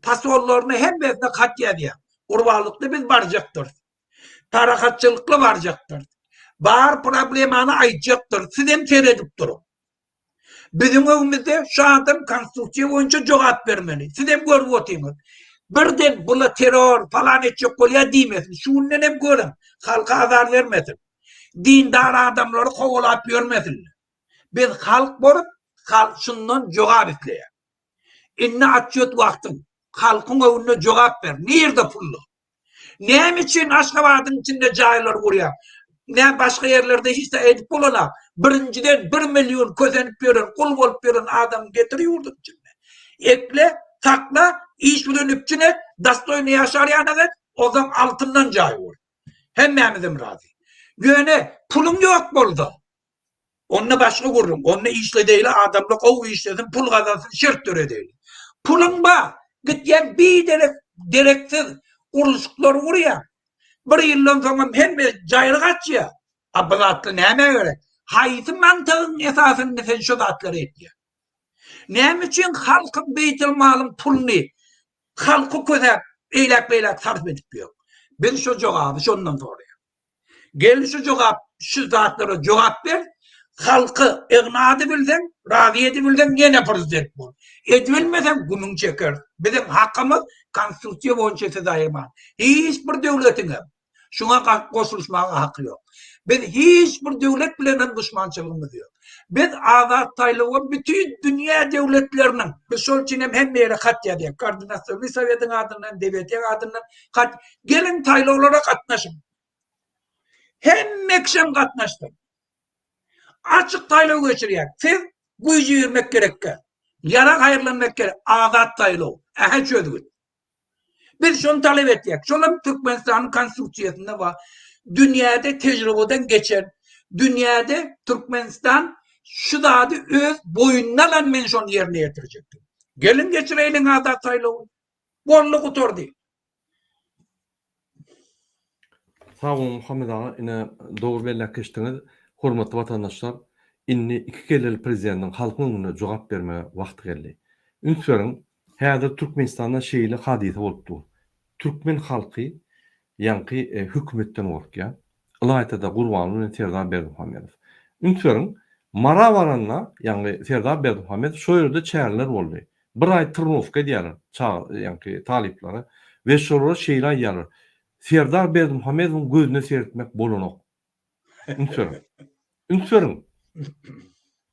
posollaryna hemmesine hat ýazýar. Gurbanlykda biz barjakdyrys. Parahatçylykly barjakdyrys. Bar problemany aýtjakdyrys. Sizem seredip duruň. Biziň öňümizde şu adam konstitusiýa boýunça jogap bermeli. Sizem görüp otyňyz. Birden bula terror falan etjek bolýar diýmesin. Şu günden hem görüň. Halka azar bermesin. Dindar adamlary kowalap ýörmesinler. Biz halk bolup halk şundan jogap isleýär. Indi atçöt wagtyň. Halkyň öňünde jogap ber. Nirde pullar? Näme üçin Aşgabadyň içinde jaýlar gurýaň? Nä başga ýerlerde hiç zat edip bolanak. Birinjiden bir million kösenip ýören, gul bolup ýören adamy getir ýurduň içinde. Ekle, sakla, iş bilen üpjün et, dostoýny ýaşar ýanak et, onsoň altyndan jaý gur. Hemmämizem razy. Ýöne puluň ýok bolsa, Onda başga gürrüň. Onda işledeýli adamlar gowy işlesin, pul gazansyn, şert döredeýli. Puluň bar, gitýäň biderek, dereksiz gurluşyklary gurýaň. Bir ýyldan soňam hemme jaýryk açýar. A bu zatlar nämä gerek? Haýsy mantygyň esasynda sen şu zatlary etýäň? Näme üçin halkyň beýtilmalyň puluny halky kösäp eýläk-beýläk sarp edip ýör? Biz şu jogaby şondan soraýarys. Gel şu jogap şu zatlara jogap ber. Halky igna edibilseň, razy edibilseň ýene prezident bol. Edibilmeseň günüň çeker. Biziň hakymyz konstitusiýa boýunça sizi aýyrman. Hiç bir döwletiň hem şuňa goşulyşmaga haky ýok. Biz hiç bir döwlet bilen hem duşmançylygymyz ýok. Biz azat saýlawa bütin dünýä döwletleriniň, biz şol üçin hem hemme ýere hat ýazýarys. Koordinasionnyý sowetiň adyndan, DBT adyndan hat Geliň saýlawlara gatnaşyň. Hemme kişem gatnaşsyn. Açyk saýlaw geçirýär. Siz güýji girmek gerekkä. Ýarag haýyrlanmak gerek. Azat saýlaw. Ähä çözgüt. Biz şony talap etýäk. Şol hem Türkmenistanyň konstitusiýasynda bar. Dünýäde tejribeden geçen, dünýäde Türkmenistan şu zady öz boýnuna alan men şony ýerine ýetirjek. Geliň geçireýliň azat saýlawy. Boldy gutardy. Sag boluň Muhammet aga ine dogry belläp geçdiňiz hormatly watandaşlar indi iki kelleli prezidentiň halkyň öňünde jogap bermege wagty geldi. Üns beriň häzir Türkmenistanda şeýle hadysa bolup dur. Türkmen halky ýaňky hökümetden gorkýar. Ylaýtada Gurbanguly bilen Serdar Berdimuhamedow. Üns beriň Mara baranda ýaňky Serdar Berdimuhamedow şo ýerde çäreler boldy. Bir aý trnowka edýärler çaga ýaňky talyplara we şolara şeýle aýdýarlar, Serdar Berdimuhamedowyň gözüne seretmek bolanok. Üns beriň. Üns beriň.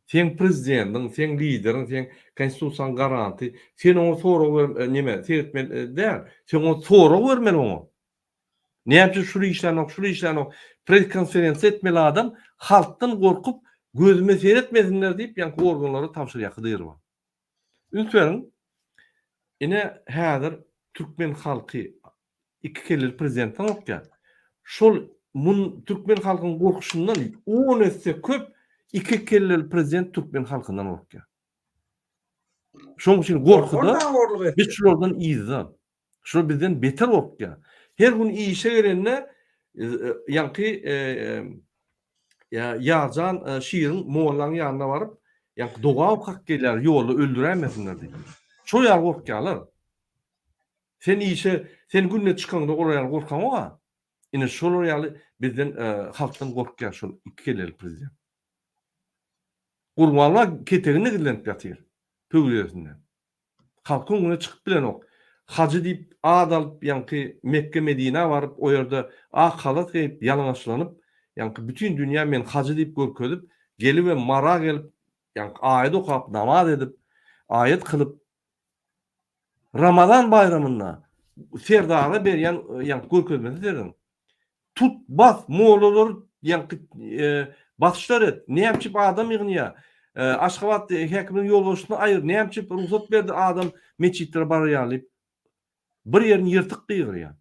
Seň prezidentiň, seň lideriň, seň konstitusiýaň garanty. Sen oňa sorag ber, neme, seretmeli däl. Sen oňa sorag bermeli oňa. Näme üçin şuny işlänok, şuny işlänok. Press-konferensiýa etmeli adam halkdan gorkup, gözüme seretmesinler diýip, ýaňky organlara tabşyrýar Hydyrowa. Üns beriň. Ine, häzir türkmen halky iki kelleli prezidentden gorkýar. Şol mun türkmen halkynyň gorkuşyndan on esse köp iki kelleli prezident türkmen halkyndan gorkýar. Şonuň üçin gorkuda biz şulardan yzda. Şular bizden beter gorkýar. Her gün işe gelende ýaňky Ýarjan şiriň mollaň ýanyna baryp, ýaňky doga okap gelýär, ýolda öldüräýmesinler diýip. Şol ýaly gorkýarlar. Sen işe, sen günde çykaňda olar ýaly gorkaňok-a. Ine şolar ýaly bizden halkdan gorkýar şol iki kelleli prezident. Gurbanlar keteginde gizlenip ýatyr pöwrizesinde. Halkyň öňüne çykyp bilenok. Hajy diýip ad alyp ýaňky Mekge Medinä baryp o ýerde ak halat geýip ýalaňaçlanyp ýaňky bütin dünýä men hajy diýip görkezip gelibem Mara gelip ýaňky aýat okap namaz edip aýat kylyp Ramazan baýramynda Serdara berýän ýaňky görkezmesi serediň. Tut, bas, mollalary ýaňky basyşlar et. Näme üçin adam ýygnaýar? Aşgabat häkiminiň ýolbaşçysyny aýyr. Näme üçin rugsat berdi adam metjitlere barar ýaly diýip, bir ýerini ýyrtyk gygyrýar.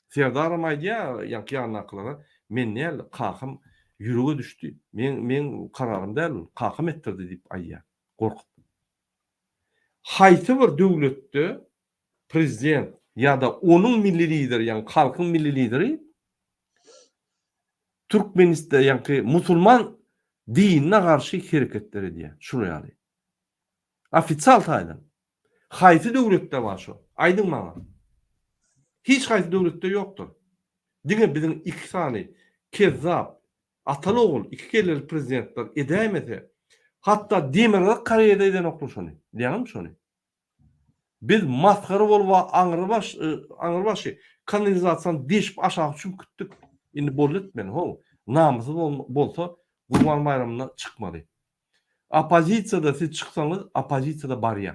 Serdaram aýdýar ýaňky ýanyndakylara, men däl, kakam ýürege düşdi. Meň meň kararym däl ol, kakam etdirdi diýip aýdýar, gorkup. Haýsy bir döwletde prezident ýa-da onuň milli lideri, ýagny halkyň milli lideri Türkmenistda, ýagny musulman dinine garşy hereketler edýär, şular ýaly. Ofisial taýdan. Haýsy döwletde bar şo? Aýdyň maňa. Hiç haýsy döwletde ýokdur. Diňe biziň iki sany kezzap, ataly-ogul, iki kelleli prezidentler edäýmese, hatda Demirgazyk Koreýada edenoklar şony. Bilýäňizmi şony? Biz masgara bolup aňrybaş aňrybaşy kanalizasiýany deşip aşaky çümüp gitdik. Indi boldy etmeli how. Namysy bolsa Gurban baýramynda çykmaly. Oppozisiýada siz çyksaňyz oppozisiýada barýa.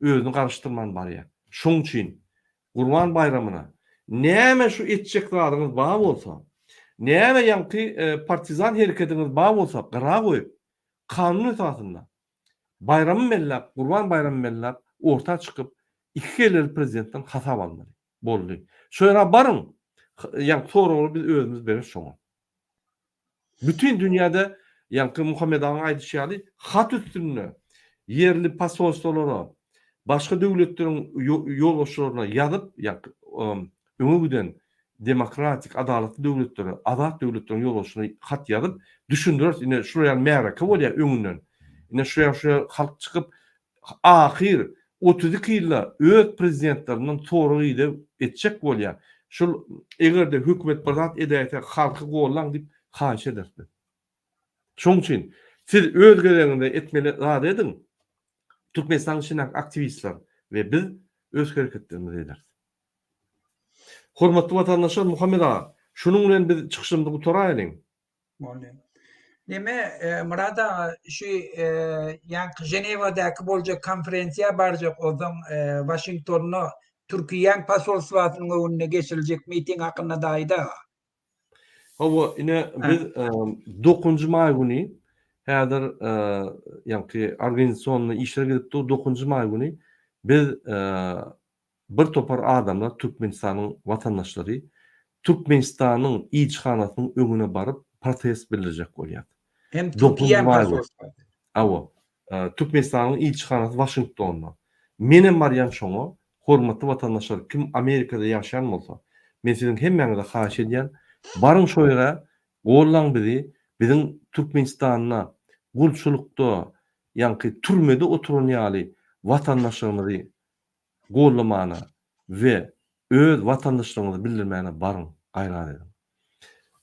Özüni garyşdyrman barýa. Şoň üçin Gurban baýramyna näme şu etjek zadyňyz bar bolsa, näme ýaňky partizan herekediňiz bar bolsa gyra goýup kanun esasynda baýramy belläp Gurban baýramy belläp orta çykyp iki kelleli prezidentden hasap almaly. Boldy. Şo ýere baryň ýaňky soraglary biz özümiz bereris şoňa. Bütin dünýäde ýaňky Muhammet agaň aýdyşy ýaly hat üstünde ýerli posolstwolara, başga döwletleriň ýolbaşçylaryna ýazyp, ýaňky öňe giden demokratik, adalatly döwletlere, azat döwletleriň ýolbaşçylaryna hat ýazyp, düşündireris, ine şular ýaly märeke bolýar öňünden. Ine şu ýaly şu ýaly halk çykyp, Ahyr 32 ýylda öz prezidentlerinden sorag-ideg etjek bolýar. Şul eger-de hökümet bir zat edäýse halky gollaň diýip haýyş ederis biz. Şoň üçin siz öz gezegiňizde etmeli zady ediň. Türkmenistanyň içindäki aktiwistler we biz öz hereketlerimizi ederis. Hormatly watandaşlar Muhammet aga, şunuň bilen biz çykyşymyzy gutaraýlyň. Boldy. Neme, Myrat aga, şu ýaňky Ženewadaky boljak konferensiýa barjak, onsoň Waşingtonda Türkiýäň posolstwasynyň öňünde geçiriljek miting hakynda-da aýt aga. Hawa, ine biz dokuzynjy maý güni häzir ýaňky organizasionnyý işler gidip dur, dokuzynjy maý güni biz Bir topar adamlar Türkmenistanyň watandaşlary Türkmenistanyň ilçihanasynyň öňüne baryp protest bildirjek bolýar. Hem Türkiýäň konsolstwasy. Hawa. Türkmenistanyň ilçihanasy Waşingtonda. Menem barýan şoňa. Hormatly watandaşlar kim Amerikada ýaşaýan bolsa, men siziň hemmäňize haýyş edýän, baryň şo ýere, gollaň bizi, biziň Türkmenistanda gulçulykda, ýaňky türmede oturan ýaly watandaşlarymyzy gollamana we öz watandaşlygyňyzy bildirmäne baryň, gaýrat ediň.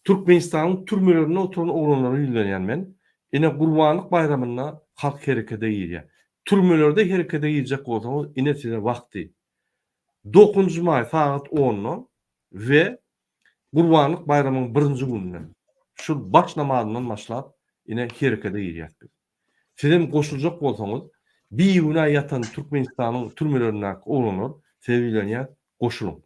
Türkmenistanyň türmelerinde oturan oglanlara ýüzlenýän men, ine Gurbanlyk baýramynda halk herekete girýär. Türmelerde herekete girjek bolsaňyz ine size wagty. Dokuzynjy maý sagat onda we Gurbanlyk baýramyň birinji gününden şul baş namazyndan başlap ine herekete girýäs biz. Sizem goşuljak bolsaňyz bigünä ýatan Türkmenistanyň türmelerindäki oglanlar size ýüzlenýäs goşulyň.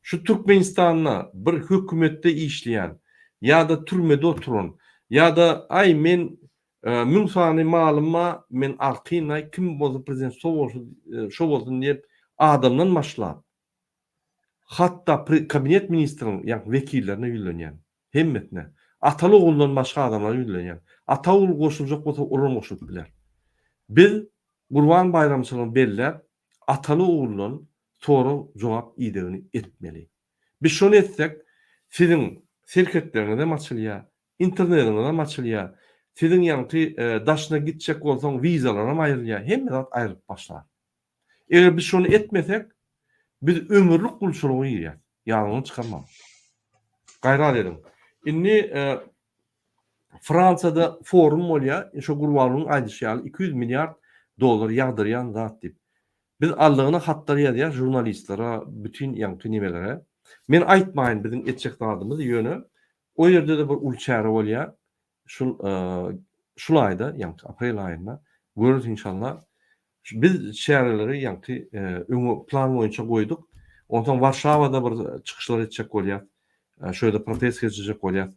Şu Türkmenistanda bir hökümetde işleýän ýa-da türmede oturan ýa-da aý men 1000 sany malym bar men arkaýyn aý kim bolsa prezident şo bolsun şo bolsun diýip adamdan başlap hatda kabinet ministriň ýa wekillerine ýüzlenýän hemmesine ataly oguldan başga adamlara ýüzlenýän ata ogul goşuljak bolsa olam goşulyp biler. Biz Gurban baýramçylygyny belläp ataly oguldan sorag jogap idegini etmeli. Biz şony etsek siziň serhetleriňizem açylýar, internetiňizem açylýar, siziň ýaňky daşyna gitjek bolsaň wizalaram aýrylýar, hemme zat aýrylyp başlar. Eger biz şony etmesek biz ömürlik gulçulyga girýäs. Ýadyňdan çykarmaň. Gaýrat ediň. Indi Fransiýada forum bolýar, şo Gurbangulyň aýdyşy ýaly 200 milliard dollar ýagdyrýan zat diýip. Biz aldygyna hatlar ýazýas žurnalistlere, bütin ýaňky nimelere. Men aýtmaýyn biziň etjek zadymyzy, ýöne o ýerde-de bir uly çäre bolýar. Şul şul aýda, ýaňky aprel aýynda göreris inşallah. Biz çäreleri ýaňky öňe plan boýunça goýduk. Onsoň Warşawada bir çykyşlar etjek bolýas. Şo ýerde protest geçirjek bolýas.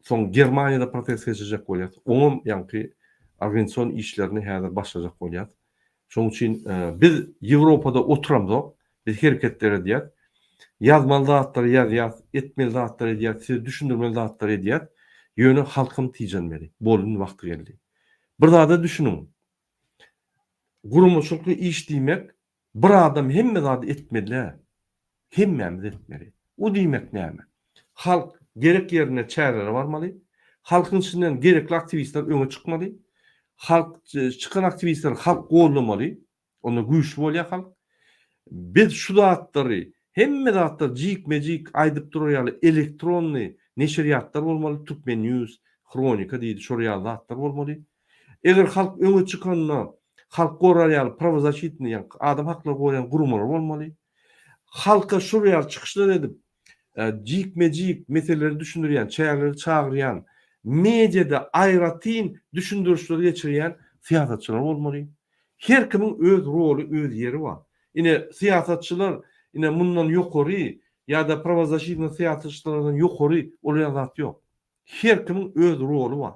Soň Germaniýada protest geçirjek bolýas. Oňam ýaňky organizasion işlerini häzir başlajak bolýas. Şonuň üçin biz Ýewropada oturamzok, biz hereketler edýäs. Ýazmaly zatlary ýazýas, etmeli zatlary edýäs, size düşündirmeli zatlary edýäs. Ýöne halkam tijenmeli. Boldy indi wagty geldi. Bir zada düşüniň. Guramaçylykly iş diýmek bir adam hemme zady etmeli däl. Hemmämiz etmeli. O diýmek näme? Halk gerek ýerinde çärelere barmaly. Halkyň içinden gerekli aktiwistler öňe çykmaly. Halk çykan aktiwistleri halk goldamaly. Onda güýçli bolýar halk. Biz şu zatlary, hemme zatlary jikme-jik aýdyp durar ýaly elektronny neşirýatlar bolmaly, Türkmen News, Hronika diýdi, şol ýaly zatlar bolmaly. Eger halk öňe çykanda halk gorar ýaly prawozaşitnyý, ýagny adam haklary goraýan guramalar bolmaly. Halka şol ýaly çykyşlar edip, jikme-jik meseleleri düşündirýän, çäreleri çagyrýan, mediada aýratyn düşündirişleri geçirýän syýasatçylar bolmaly. Her kimiň öz roly, öz ýeri bar. Ine, syýasatçylar ine mundan ýokary ýa-da prawozaşitnyý syýasatçylardan ýokary ol ýaly zat ýok. Her kimiň öz roly bar.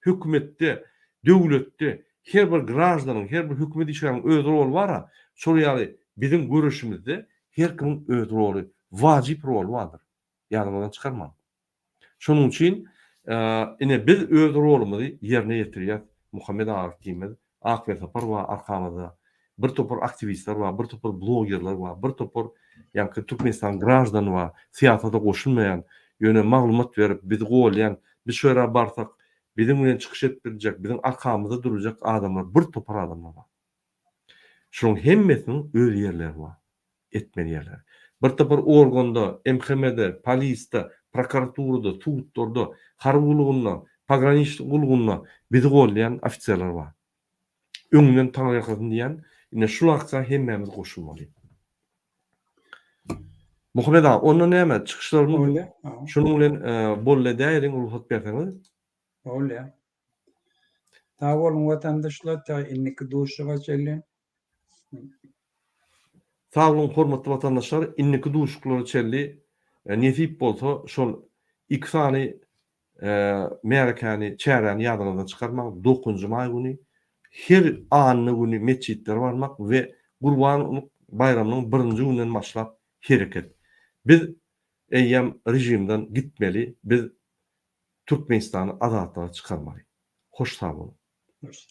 Hökümetde, döwletde her bir graždanyň, her bir hökümet işgäriniň öz roly bar-a, şol ýaly biziň göreşimizde her kimiň öz roly, wajyp roly bardyr. Ýadyňyzdan çykarmaň. Şonuň üçin ine biz öz rolumyzy ýerine ýetirýäs, Muhammet aga ikimiz, Ak Welsapar bar arkamyzda, bir topar aktiwistler bar, bir topar blogerler bar, bir topar ýaňky Türkmenistanyň graždany bar, syýasata goşulmaýan, ýöne maglumat berip bizi golýan, biz şo ýere barsak biziň bilen çykyş edip biljek, biziň arkamyzda durjak adamlar, bir topar adamlar bar. Şularyň hemmesiniň öz ýerleri bar. Etmeli ýerleri. Bir topar organda, MHM-de, polisde, prokuraturada, sudlarda, harby gullugynda, pograniçnik gullugynda bizi goldaýan ofiserler bar. Öňünden taňryýalkasyn diýýän, ine şul aksiýa hemmämiz goşulmaly. Muhammet aga, onda näme, çykyşlarymyz Bolýar. şunuň bilen boldy edäýeliň, rugsat berseňiz. Bolýar. Sag boluň watandaşlar, ta indiki duşuşyga çenli. Sag boluň hormatly watandaşlar, indiki duşuşyklara çenli nesip bolsa şol iki sany märekäni, çäräni ýadyňyzdan çykarmaň, dokuzynjy maý güni her anna güni metjitlere barmak we Gurbanlyk baýramynyň birinji günden başlap hereket. Biz eýýäm režimden gitmeli, biz Türkmenistany azatlyga çykarmaly. Hoş sag boluň. Hoş.